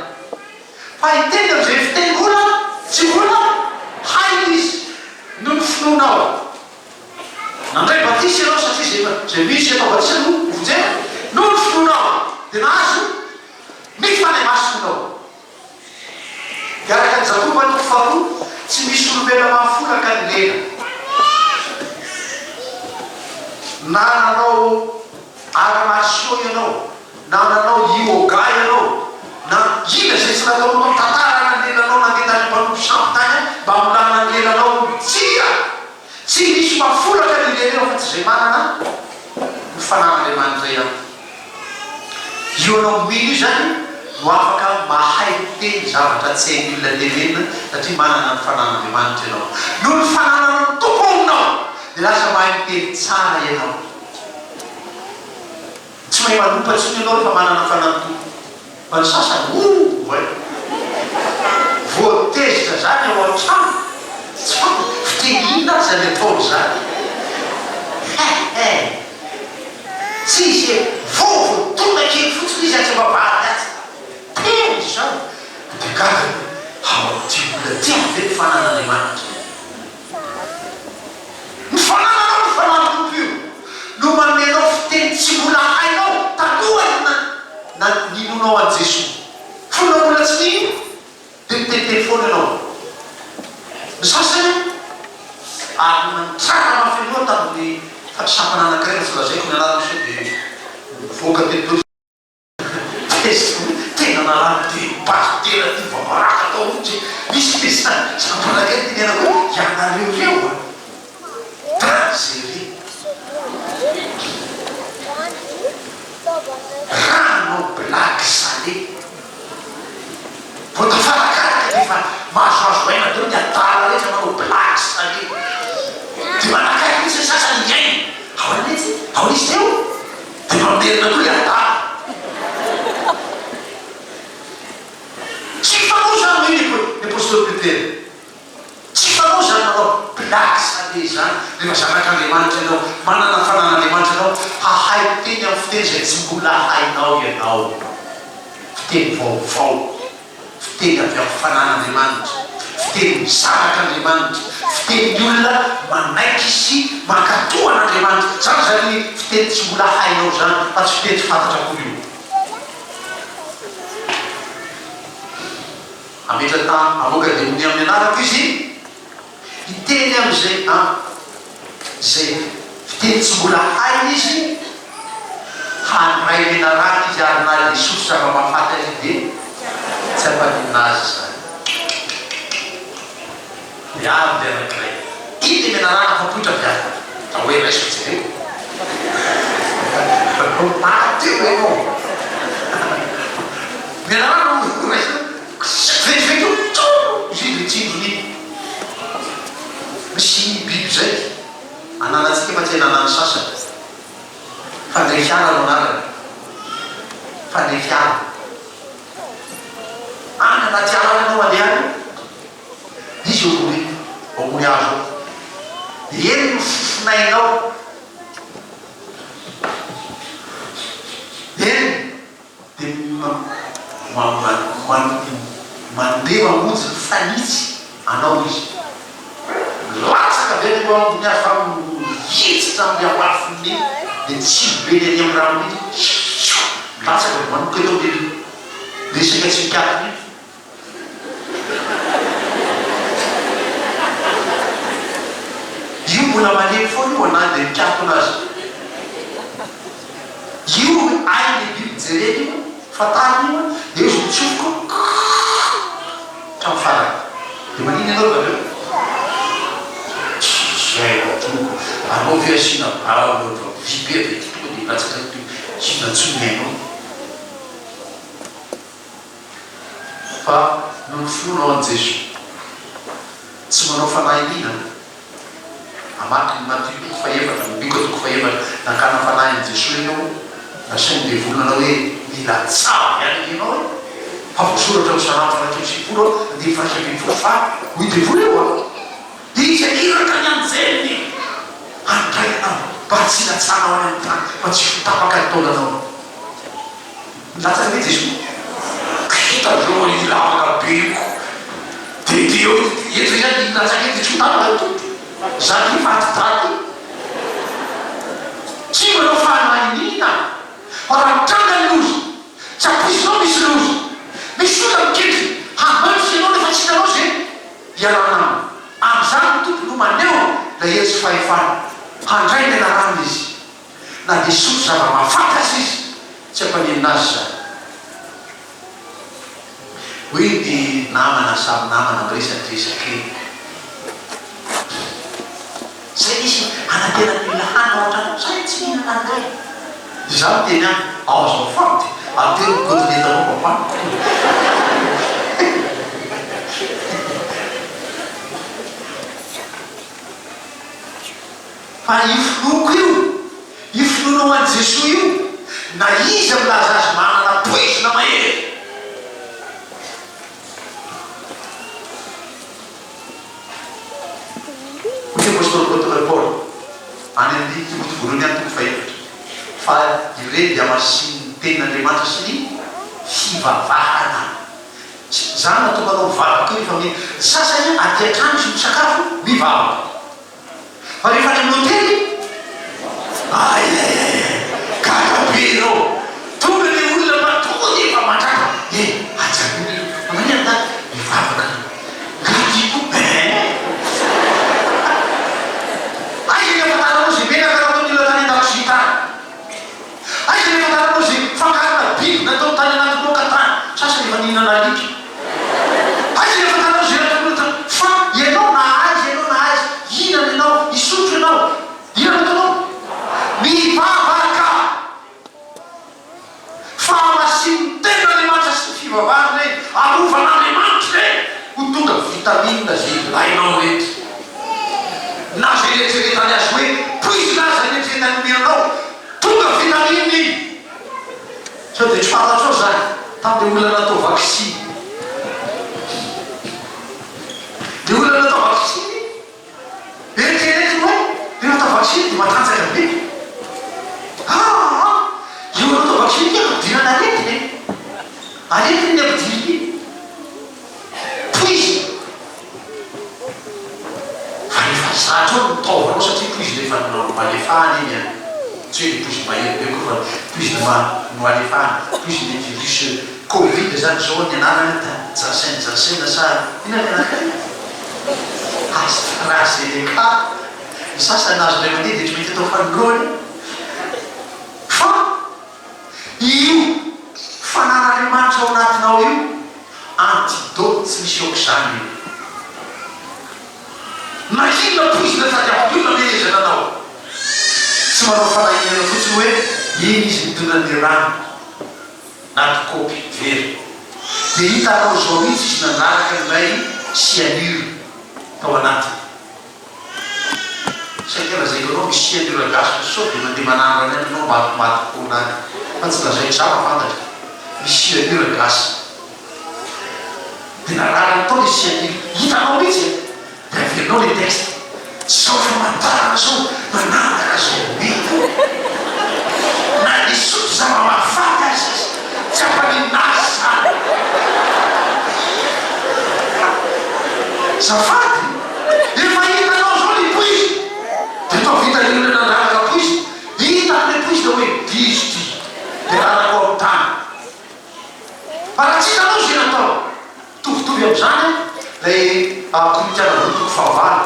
Fa hiteny amin'izay fiteny mbola tsy mbola hainy izy. Noho ny finoanao. Nandray batisa ianao satria izay izay mino sy atao batisa no hovonjena. Noho ny finoanao dia nahazo ny Fanahy Masina ianao. Dia araka an'i Jakoba toko faharoa, tsy misy olombelona mahafolaka ny lela. Na nanao arts martiaux ianao, na nanao yoga ianao, na inona izay tsy nataonao, nitantarana ny lelanao nandeha tany mpanompo sampy tany mba hamolahana ny lelanao, tsia! Tsy misy mahafolaka ny lela eo afa-tsy izay manana ny fanan'Andriamanitra ihany. Io anao mino io izany no afaka mahay miteny zavatra tsy hain'ny olona tenenina satria manana ny fanan'Andriamanitra ianao. Noho ny fanananao ny Tompo ao aminao dia lasa mahay miteny tsara ianao. Tsy mahay manompa intsony ianao rehefa manana ny fanan'ny Tompo. Fa ny sasany ooh oay! Vao tezitra zany ao an-trano, tsy fantatra, fiteny inona ary zany ataony zany? He he! Tsisy e! Vao voadona kely fotsiny izy atsy am-bavahady atsy, teny izao! Dia gaga ny ao amin'ity olona ity ary ve ny fanan'Andriamanitra? Ny fanananao ny fanahy Tompo io no manome anao fiteny tsy mbola hainao talohan'ny na ninoanao an'i Jesoa. Fony ianao mbola tsy nino dia niteniteny foana ianao. Ny sasany ary nitranga mafy loha tamin'ny sampana anankiray fa tsy lazaiko ny anarany sao dia mivoaka teto. Tezitra hoe tena narary be pasitera ty va baraka tao mihitsy e! Misy le sampanakay nitenenako hoe ianareo reo a! Dangereux! Raha hanao blague sale vao tafarakaraka dia efa mahazoazo aina daholo ny adala rehetra manao blague sale dia manakaiky mihitsy ny sasany mihaino ahoana mihitsy ahoana izy teo? Dia mamerina koa i Adama. Tsy fanao izany hoy ny apostoly Petera. Tsy fanao izany manao blague sale izany rehefa zanak'Andriamanitra ianao, manana ny fanan'Andriamanitra ianao, hahay miteny amin'ny fiteny izay tsy mbola hainao ianao. Fiteny vaovao, fiteny avy amin'ny fanan'Andriamanitra. Fitenin'ny zanak'Andriamanitra, fitenin'ny olona manaiky sy mankatò an'Andriamanitra. Izany izany fiteny tsy mbola hainao izany, fa tsy fiteny tsy fantatra akory io. Hametra-tà hamoaka demonia amin'ny anarako izy. Hiteny amin'izay an, izay fiteny tsy mbola hainy izy, handray menarana izy ary na dia hisotro zava-mahafaty aza izy dia tsy hampaninona azy izany. Dia avy ilay anankiray, iny ilay menarana fapoitra avy any, ka hoe raiso jereo. Maty eo ianao. Menarana no raisina, vetivety eo, tsooo, izy io dia tsindrony iny. Misy biby izay ananantsika fa tsy ananan'ny sasany. Fandrefiala no anarany. Fandrefiala. Any anaty ala any ianao mandeha any, izy eo ambony eo ambony hazo eo. Dia eny no fofonainao. Eny. Dia mandeha mamonjy ny fanitsy anao izy. Milatsaka avy any eo ambony hazo fa mihitsitra amin'ny hamafin'ny dia tsilo be ny any amin'ny rano mihitsy. Milatsaka vao manomboka eo amin'iny resaka tsy mikatona iny. Io mbola malemy foana io na dia mikatona aza. Io hay le biby jerena io, fantarina io, dia io izy mitsofoka hatramin'ny farany. Dia maninona ianao ry zareo? Tsy haiko tompoko. Anao ve asiana bala vy be avy aty tonga dia hilatsaka eto dia inona intsony ny ainao? Fa noho ny finoanao an'i Jesoa, tsy manao fanahy iniana, hamaky ny Matio toko fahefatra, ny Lioka toko fahefatra, nakana fanahy an'i Jesoa ianao, nasain'ny devoly nanao hoe, mila tsabo ihany anie ianao e, fa voasoratra ao Salamo faha-91 andininy faha-11 fa hoy devoly eo an, izy haniraka ny anjeliny handray anao mba tsy hilatsahanao any amin'ny tany, fa tsy ho tapaka ny taolanao. Nilatsaka ve Jesoa? Hita zao io lavaka be io ko. De de eo eto ihany hilatsaka eto tsy ho tapaka ny tongotra. Za ty faty daty. Tsy manao fanahiniana fa raha mitranga ny loza, tsy ampoizinao misy loza. Misy olona mikendry hamantsy ianao nefa tsy hitanao ze hialana aminy. Amin'izany ny Tompo no maneho ilay hery sy fahefana. Handray ny anarany Izy. Na dia hisotro zava-mahafaty aza izy, tsy hampaninona azy izany. Hoy ny namana samy namana miresadresaka eny. Zay misy anantenan'ny olona hanina ao an-trano, zay tsy mihinana an'ireny. Dia izaho miteny aminy, ao azafady, atero ny kotiletanao mba hohaniko. Fa io finoako io, io finoanao an'i Jesoa io, na iza milaza azy manana poizina mahery. Hoy ny Apostoly Paoly, any amin'ny Timoty voalohany ihany toko fahefatra, fa ireny dia hamasinin'ny Tenin'Andriamanitra sy ny fivavahana. Izany no mahatonga anao mivavaka eo rehefa mihena. Ny sasany aty an-trano izy misakafo, mivavaka. Fa rehefa any amin'ny hotely, ay ay ay ay, gaga be ianao, tonga ilay olona mba tonga dia efa mandratra, eh ajanony aloha, fa maninona dada? Mivavaka aloha, nga ty koa eh! Aiza ny ahafantaranao izay menaka nataon'ny olona tany an-dakozia tany? Aiza ny ahafantaranao izay fangarona biby nataony tany anaty laoka tany, sasany efa nihinana alika. Aiza ny ahafantaranao izay nataon'olona tany, fa ianao na aiza ianao na aiza, hihinana ianao, hisotro ianao, inona no ataonao? Mivavaka! Fahamasinin'ny ten'Andriamanitra sy ny fivavahana ireny, arovan'Andriamanitra ireny ho tonga vitamine izay ilainao rehetra. Na izay eritreretany azy hoe poizina aza ny eritreretany omena anao, tonga vitamine iny. Sao dia tsy fantatrao izany tamin'ilay olona natao vaksiny. Ilay olona natao vaksiny. Eritrereto hoe rehefa atao vaksiny dia matanjaka be. Aa! Io atao vaksiny io ampidirana aretina e! Aretina ny ampidirina iny. Poizina. zatra ao ny taovanao satria poizina efa noalefahana iny an! Tsy hoe le poizina mahery be akory fa poizina noalefahana, poizina iny virus covid zany zao ny anarany an, Janssen Janssen sa inona ny anarany? AstraZeneca, ny sasany nahazo indray mandeha dia tsy maintsy atao fanindroany fa Io fanan'Andriamanitra ao anatinao io, antidote tsy misy aok'izany io. Na inona poizina tadiavin'ny olona amehezana anao, tsy manao fanahinana fotsiny hoe iny izy nitondra ny rano anaty kaopy vera, dia hitanao izao mihitsy izy nanaraka an'ilay cyanure tao anatiny. Saika lazaiko anao misy ceinture gasy fa sao dia mandeha manandrana any ianao matimaty foana any fa tsy lazaiko za mahafantatra misy ceinture gasy dia nararany tao le ceinture hitanao mihitsy e dia averinao le texte sao famantarana sao manangana zao mety io na nisotro zava-mahafaty aza izy tsy hampaninona azy zany zafady Efa hitanao zao ny poizina de toa vita ny olona nandraraka poizina, hitako le poizina hoe diso ty de rarako ao tany. Fa raha tsy hitanao ze natao, mitovitovy amizany lay Korintiana voalohany toko fahavalo.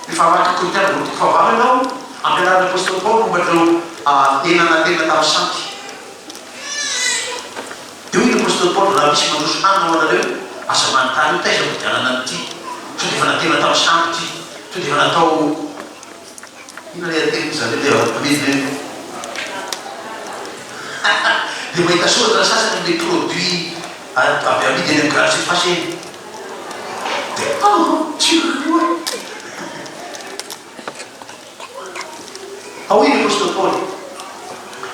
Rehefa hamaky Korintiana voalohany toko fahavalo ianao, ampianarin'ny apostoly Paoly momba ireo hena naterina tamin'ny sampy. Dia hoy ny apostoly Paoly, Raha misy mandroso hanina ho anareo, aza manontany hoe, 'Taiza no nividianana an'ity? Sao dia efa naterina tamin'ny sampy ity? Sao dia efa natao inona ilay aterin-dry zareo ilay amidy ireny? Dia mahita soratra ny sasany amin'ilay produit avy amidy eny amin'ny grande surface eny. Dia, oh, tsiro an'io e! Fa hoy ny apostoly Paoly,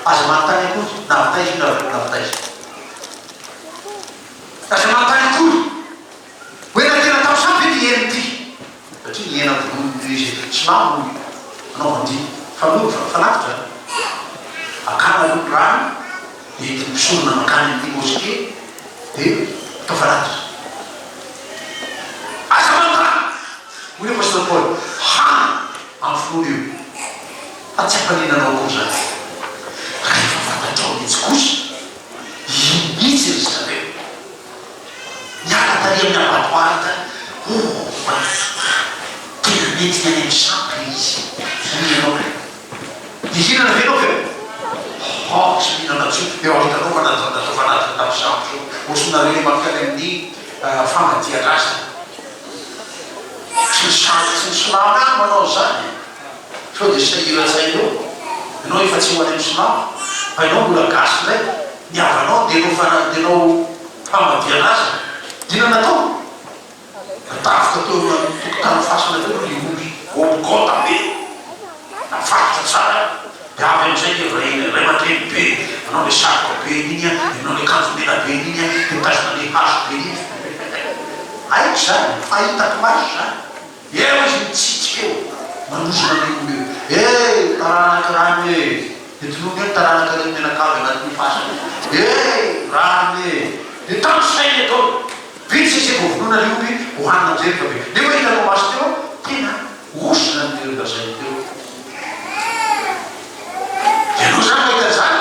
Aza manontany akory na avy taiza io na avy taiza. Aza manontany akory hoe na tena tao sampy ve ity hena ity. Satria ny hena vonoin'ny silamo no anaovan-dia fanova, fanatitra. Akana aloha ny rany, dia entin'ny mpisorona mankany amin'ny mosquée, dia atao fanatitra. Aza manontany! Hoy ny apostoly Paoly, Hany amin'ny finoana io, fa tsy hampaninona anao akory izany. Rehefa fantatrao mihitsy kosa, io mihitsy ry zareo. Niala tary amin'ny abattoir tany, oh, mba tena nentiny any amin'ny sampy ilay izy, hoy ianao. Hihinana ve ianao avy eo? Oh, tsy mihinana intsony. Eo hitanao fa natao fanatitra tamin'ny sampy izao. Ohatrinareo ilay mankany amin'ny famadihan-drazana. Tsy ny sampy tsy ny silamo ihany manao an'izany e. Sao dia sahiran-tsaina eo. Ianao efa tsy ho any amin'ny silamo, fa ianao mbola gasy indray. Ny havanao dia hanao dia hanao famadihan-drazana. Inona no natao? Natafoka teo amin'ny tokotany fasana teo aloha ilay omby, omby gota be, nafatotra tsara, dia avy amin'izay ilay ray ray aman-dreny be, manao ilay satroka be iny an, dia manao ilay akanjo mena be iny an, dia mitazona ilay hazo be iny. Haiko izany, fahitako maso izany. Eo izy mitsitsika eo, manozona ilay omby eo. Eh, taranaka rano e! Dia tonony eo ny taranakareo mianakavy anatin'io fasana io. Eh, rano e! Dia tanisainy etoana. Vitsy izay vao vonoina ilay omby ho hanina amin'izay rehefa avy eo. Nefa hitanao maso teo tena ozona ny teny lazainy teo. Ianao izany mahita an'izany?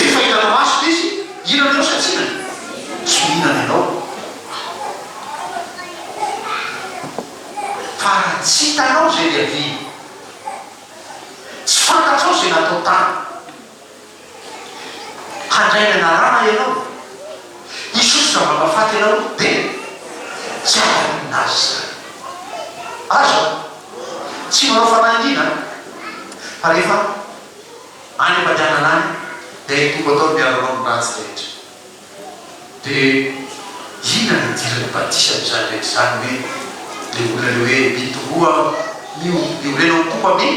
Efa hitanao maso ilay izy, hihinana ianao sa tsy hihinana? Tsy mihinana ianao. Fa raha tsy hitanao izay niaviany, tsy fantatrao izay natao tany. Handray ny anarana ianao, hisotro zava-mahafaty ianao, dia tsy hampaninona azy izany. Aza tsy manao fanahy iniana fa rehefa any am-pandehanana any dia hain'ny Tompo atao ny miaro anao amin'ny ratsy rehetra. Dia inona no idiran'ny batisa amin'izany rehetra izany hoe ilay olona ilay hoe mitomboa miorena ho Tompo amin'ny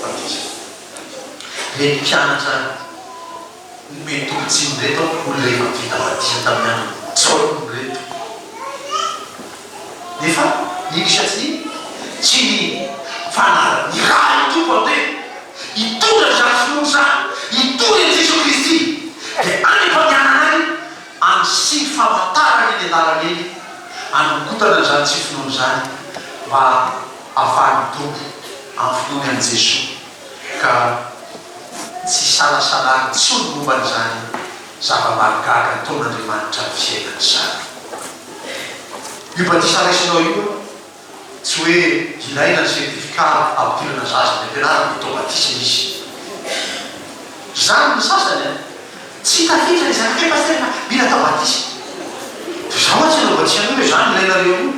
batisa. Ireny mpianatra nomen'ny Tompo tsiny ireto olona efa vita batisa tamin'ny andron'i Jaona ireto. Nefa nino sa tsy nino? Tsy nino. Fa nirahin'ny Tompo andeha hitondra izany finoana izany, hitory an'i Jesoa Kristy. Dia any am-pandehanana any, anisiany famantarana eny an-dalana eny, hanongotana an'izany tsy finoana izany mba. Ahafahany mitombo amin'ny finoany an'i Jesoa ka tsy hisalasala intsony momba an'izany zava-mahagaga ataon'Andriamanitra amin'ny fiainany izany. Io batisa raisinao io tsy hoe ilaina ny certificat hampidirana zaza any am-pianarana dia atao batisa izy. Izany ny sasany an! Tsy tafiditra ilay zanakay pasitera fa mila atao batisa. Dia izaho mantsy hanao batisa an'io hoe izany ilainareo io.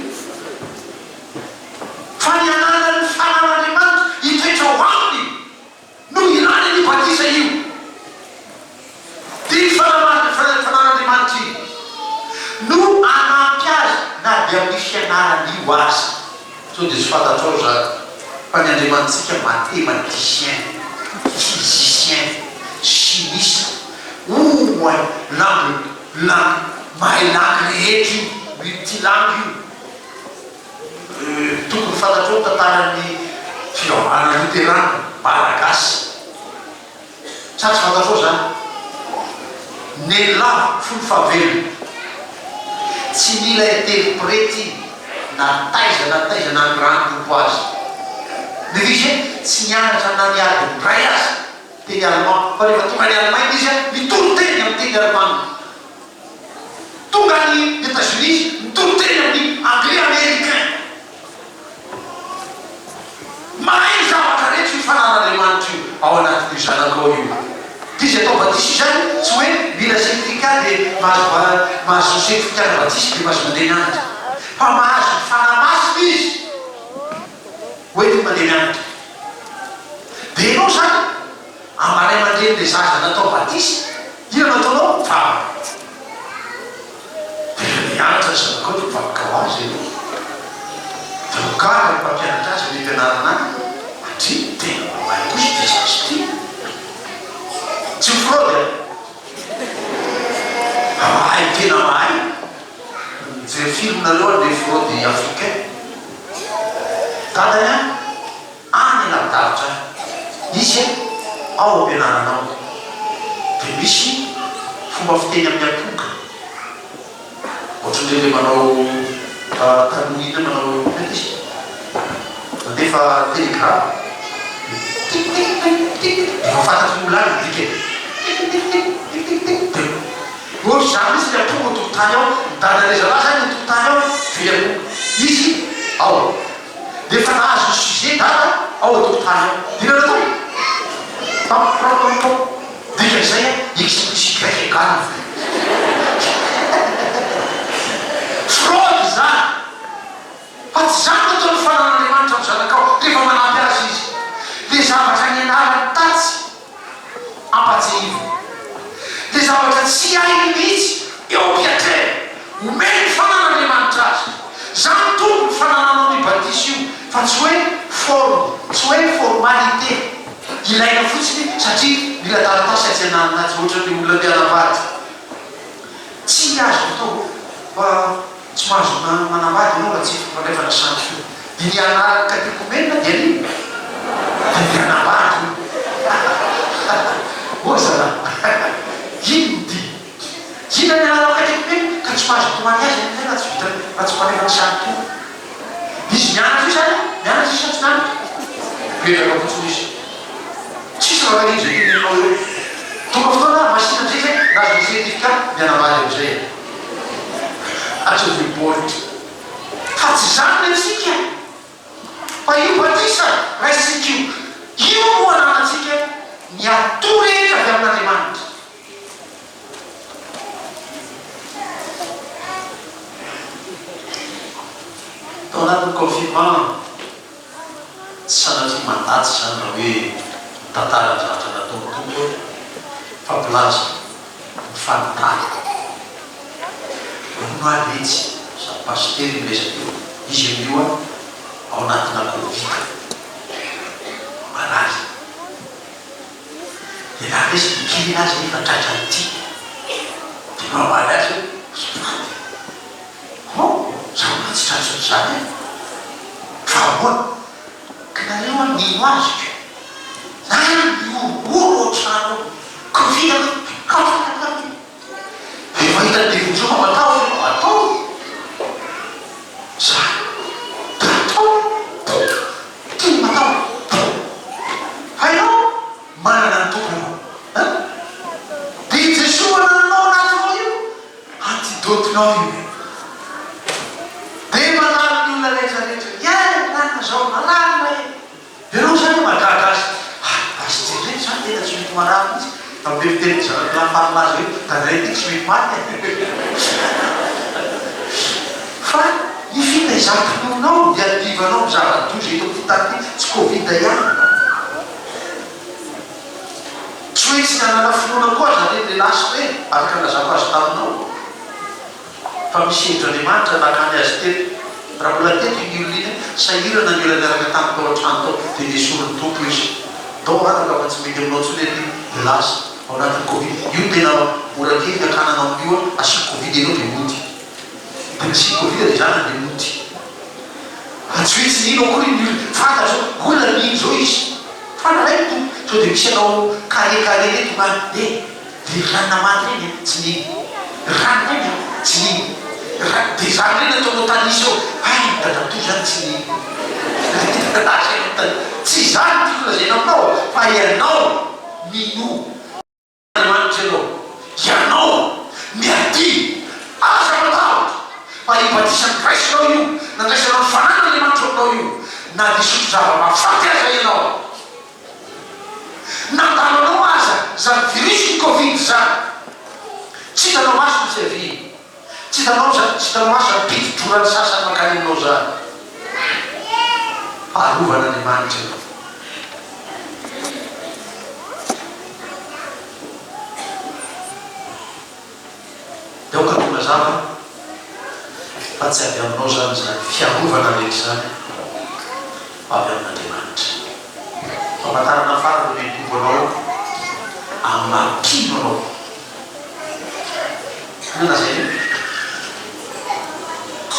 Fa ny ananan'ny fanan'Andriamanitra hitoetra ao aminy no ilany an'io batisa io. Dia iny fanan'Andriamanitra iny no hanampy azy na dia amin'io fianarana io aza. Sao dia tsy fantatrao izany fa ny Andriamanitsika mathématicien, physicien, chimiste, ouai, langue, langue, mahay langue rehetra io, multilangue io. Tokony fantatrao ny tantaran'ny fivavahana loterana malagasy. Sa tsy fantatrao izany? Neny lavo fony fahavelony. Tsy nila interprete iny na taiza na taiza nanirahan'ny Tompo azy. Nefa izy tsy nianatra na ny adiny iray aza teny allemand fa rehefa tonga any Allemagne izy nitory teny amin'ny teny allemand. Tonga any Etats-Unis izy nitory teny amin'ny anglais américain. Mahay ny zavatra rehetra io fananan'Andriamanitra io ao anatin'io zanakao io. Dia izay atao batisa io izany tsy hoe mila certificat dia mahazo mahazo certificat ny batisa dia mahazo mandeha mianatra. Fa mahazo ny Fanahy Masina izy hoentiny mandeha mianatra. Dia ianao izany amin'ny ray aman-drenin'ilay zaza natao batisa, inona no ataonao? Mivavaka. Dia rehefa mianatra ny zanakao dia mivavaka ho azy ianao. Dia ho gaga ny mpampianatra azy any am-pianarana any, satria tena mba mahay kosa ity zaza ity. Tsy mi-fraude an! Fa mahay tena mahay. Mijery film nareo an, le fraude africain. Dadany an! Any lavidavitra any. Izy ao am-pianarana ao. Dia misy fomba fiteny amin'ny amponga. Ohatran'ireny ilay manao taloha iny manao inona ity izy? Mandefa telegrama. Dia tik tik tik tik tik dia efa fantatry ny olona any ny dikany. Tik tik tik tik tik tik dia ohatr'izany mihitsy ny amponga an-tokotany ao. Ny dadan'ilay zalahy izany an-tokotany ao, very amponga. Izy ao. Dia efa nahazo ny sujet dada ao an-tokotany ao. Dia inona no atao? Pam pam pam pam. Dikan'izay an, x plus y égale v. Fraude izany. Fa tsy izany no ataon'ny fanan'Andriamanitra amin'ny zanakao rehefa manampy azy Izy. Dia zavatra nianarany tatsy Ampatsiahivo. Dia zavatra tsy hainy mihitsy eo am-piatrehana. Omeny ny fanan'Andriamanitra azy. Izany Tompo ny fanananao ny batisa io fa tsy hoe forme, tsy hoe formalité ilaina fotsiny satria mila taratasy atsy ananona atsy ohatran'ny olona te hanambady. Tsy azo atao fa tsy mahazo manambady ianao raha tsy fandraisana sanction. Dia ny anaran'ny katekomena dia anio? Dia ny hanambady io. Hoy zalahy. Inona ity? Inona ny anaran'ny katekomena ka tsy mahazo atao mariazy ianao raha tsy vita raha tsy manefa ny sanction. Izy mianatra io zany, mianatra izy sa tsy mianatra? Mipetraka fotsiny izy. Tsisy raharahiany izay teneninao eo. Tonga fotoana masina amizay zay nahazo ny certificat mianambady amizay e. Ataovy baoritra. Fa tsy izany ny antsika. Fa io batisa raisintsika io, io no ananantsika ny ato rehetra avy amin'Andriamanitra. Tao anatin'ny confinement, tsy sanatria mandatsa izany raha hoe mitantara ny zavatra nataon'ny Tompo aho, fa mpilaza mifanontany. Hono aho letsy, sady pasitera io miresaka io, izy amin'io aho ao anatina covid, marary. Dia raha resy ny kely aza efa tratran'ity dia mamaly azy hoe azafady oh za mbola tsy tratran'izany e! Fa ahoana? Ka nareo an mino azy ko! Za mihorohoro ao trano ao covid aloha covid covid Rehefa hitan'ny devoly zao fa matahotra ianao, ataovy za, ataovy. Manana ny Tompo ianao. An? Dia i Jesoa anananao anatinao io, antidote-nao io. Dia mandalo ny olona rehetra rehetra, ie, marina zao, marary e. Dia ianao zany mahagaga azy, ah, Pasitera ireto zany tena tsy mety marary mihitsy. Tamin'ilay fitenin'ny zanako lahy farilaza hoe, Dadalay ity tsy mety maty e. Fa ny fitaizam-pinoanao, iadivanao amin'ny zava-doza eto amin'ity tany ity, tsy covid ihany. Tsy hoe tsy nanana finoana koa aza ireny lehilahy sy ireny, araka ny nilazako azy taminao. Fa misy hevitr'Andriamanitra nakany azy teto. Raha mbola teto iny olona iny, sahirana ny olona niaraka taminy tao an-trano tao, dia nesorin'ny Tompo izy. Ndao anaka fa tsy mety aminao intsony anie, dia lasa. Ao anatin'ny covid, io no tena mora kely ny hakana anao amin'io an, asiako covid ianao dia mody. Dia nasiako covid ilay zanany dia mody. Fa tsy hoe tsy nino akory ny olona, fantatro, olona mino izao izy. Fa nalainy Tompo, sao dia misy anao carré carré reto nga eh, dia ry ranona maty reny an, tsy nino. Ry ranona reny an, tsy nino. Ry ra, dia izany reny ataonao tanisa eo, hay dadatoa izany tsy nino. Tsy izany no tiako lazaina aminao fa ianao minoa. Andriamanitra ianao, ianao miadia, aza matahotra, fa io batisa noraisinao io, nandraisanao ny fananan'Andriamanitra ao aminao io, na dia hisotro zava-mahafaty aza ianao, nandalo anao aza izany virus ny covid izany, tsy hitanao maso ny fiaviany, tsy hitanao izany, tsy hitanao maso izany piti-droran'ny sasany mankany aminao izany, fa arovan'Andriamanitra ianao. Dia aoka ho mazava fa tsy avy aminao izany izany fiarovana rehetra izany fa avy amin'Andriamanitra. Famantarana farany omen'ny Tompo anao amin'ny maha mpino anao. Inona lazainy io?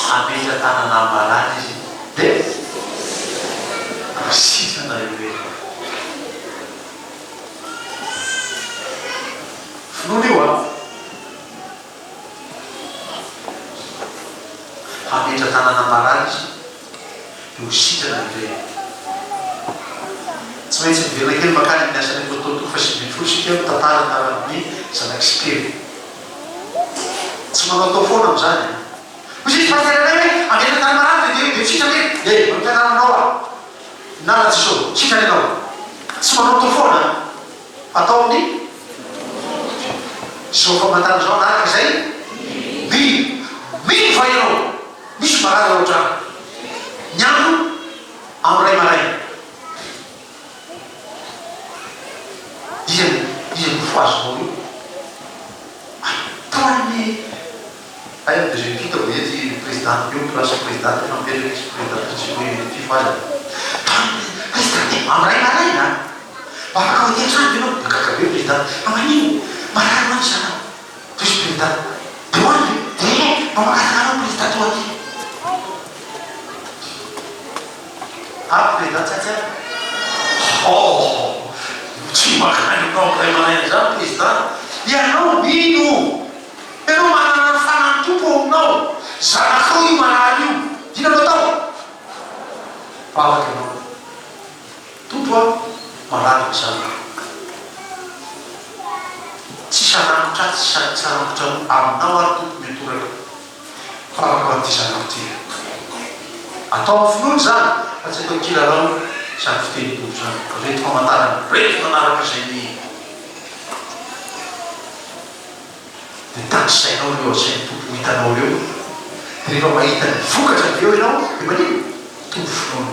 Hametra-tanana amin'ny marary izy dia ho sitrana ireny. Finoana io an! Hametra-tanana marary izy dia ho sitrana ireny. Tsy maintsy miverina kely mankany amin'ny Asan'ny Apôstôly toko faha-19 isika mitantara ny tantaran'ny zanak'i Sikema. Tsy manaotao foana amin'izany an! Hoy izy pasitera iray hoe hametra-tanana marary dia dia ho sitrana ireny. Ee, mametra-tanana aminao aho. Nana Jesoa, sitrana ianao. Tsy manaotao foana an! Atao amin'ny izao famantarana izao araka izay mino. Mino va ianao? Misy marary ao an-trano. Ny andro amin'ny iray maraina. Iza no iza no fohazinao io? Tao amin'ny Hay amin'ny deuxième kit vao etsy présidente io place présidente efa mipetraka izy présidente tsy hoe fifohazana. Tao amin'ny présidente amin'ny iray maraina. Mba afaka ho aty an-trano ve ianao? Dia gaga be président. Fa maninona? Marary mantsy zanako. Hoy izy président. Dia ho any ve? Dia mba mangataka anao président ho aty. Ary président tsy hatsiaro. Oh! Tsy mankany aminao amin'ny iray maraina izany président. Ianao mino. Ianao manana ny fanahin'ny Tompo ao aminao. Zanakao io marary io. Inona no atao? Vavaka ianao. Tompo a, marary ny zanako. Tsy sarangotra ahy, tsy sarangotra aminao ary Tompo miantoraka vavaka ho an'ity zanako ity. Atao amin'ny finoana izany fa tsy atao kilalao izany fitenin'ny Tompo izany. Ireto famantarana ireto nanaraka izay nino. Dia tanisainao ireo asain'ny Tompo ho hitanao ireo, dia rehefa mahita ny vokatra avy eo ianao dia maninona? Mitombo finoana.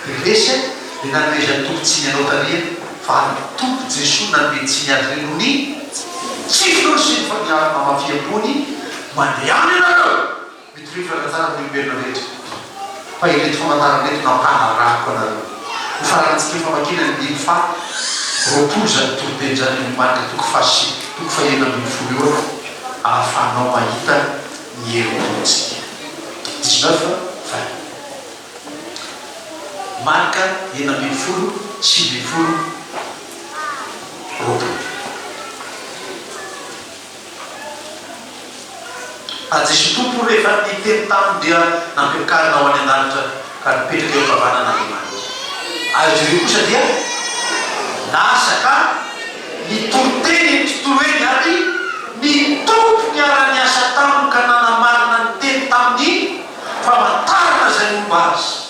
Dia resy an, dia nanomezan'ny Tompo tsiny anao tary an, fa ny Tompo Jesoa nanome tsiny azy ireo noho ny tsy finoany sy ny hamafiam-pony, mandehana ianareo! Mitoria filazantsara amin'ny olombelona rehetra, fa ireto famantarana ireto no ampanarahako anareo. Ho faranantsika ny famakiana ny andininy faha 20 izany toriteny izany amin'ny Marka toko faha sivy toko faha 16 io ahafahanao mahita ny herin'ny Tompontsika. 19 20. Marka 16 19 20. Fa Jesoa Tompo rehefa niteny taminy dia nampiakarina ho any an-danitra ka nipetraka eo an-kavanan'Andriamanitra. Ary izy ireo kosa dia Lasa ka nitory teny eny tontolo eny ary ny Tompo niara-niasa taminy ka nanamarina ny teny tamin'ny famantarana izay momba azy.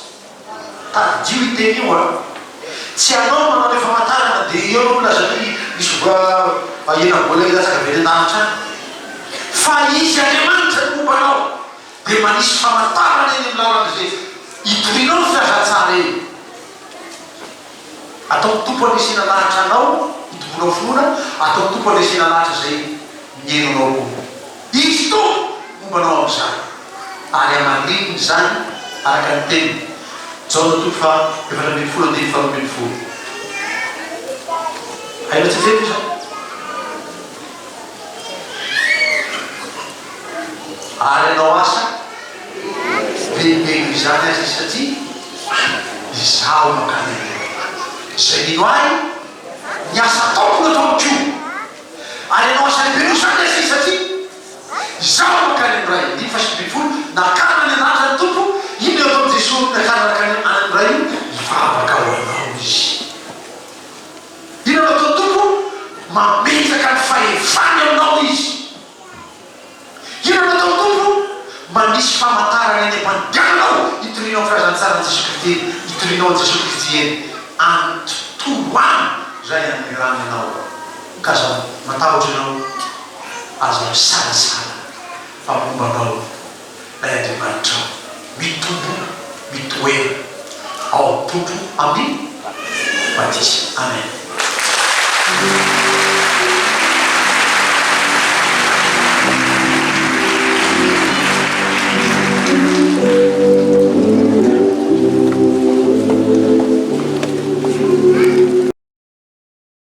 Tadidio io teny io an! Tsy anao no manao ilay famantarana dia eo no milaza hoe misy hena-bola hilatsaka avy any an-danitra any. Fa Izy Andriamanitra no momba anao dia manisy famantarana eny amin'ny lalana izay itorianao ny filazantsara eny. Ataon'ny Tompo hanesena lahatra anao hitomboanao finoana, ataon'ny Tompo hanesena lahatra izay mihaino anao koa. Izy Tompo momba anao amin'izany, ary hamarininy izany araka ny teniny. Jaona toko faha 14 andininy faha 12. Hainao tsy jereo izany? Ary hanao asa lehibe noho izany aza izy satria Izaho mankany amin'ny Ray. Izay mino Ahy, ny asa ataoko no ataony koa. Ary hanao asa lehibe noho izany aza izy satria Izaho mankany amin'ny Ray. Andininy faha-19, Nakarina any an-danitra ny Tompo, inona io ataon'i Jesoa nakarina nankany any amin'ny Ray io? Hivavaka ho anao Izy. Inona no ataon'ny Tompo? Mametraka ny fahefany aminao Izy. Inona no ataon'ny Tompo? Manisy famantarana eny am-pandehananao hitorianao ny filazantsaran'i Jesoa Kristy, hitorianao an'i Jesoa Kristy eny any tontolo any izay anirany anao. Ka aza matahotra ianao, aza misalasala fa momba anao Ilay Andriamanitrao. Mitomboa, mitoera ao amin'ny Tompo amin'ny batisa. Amen.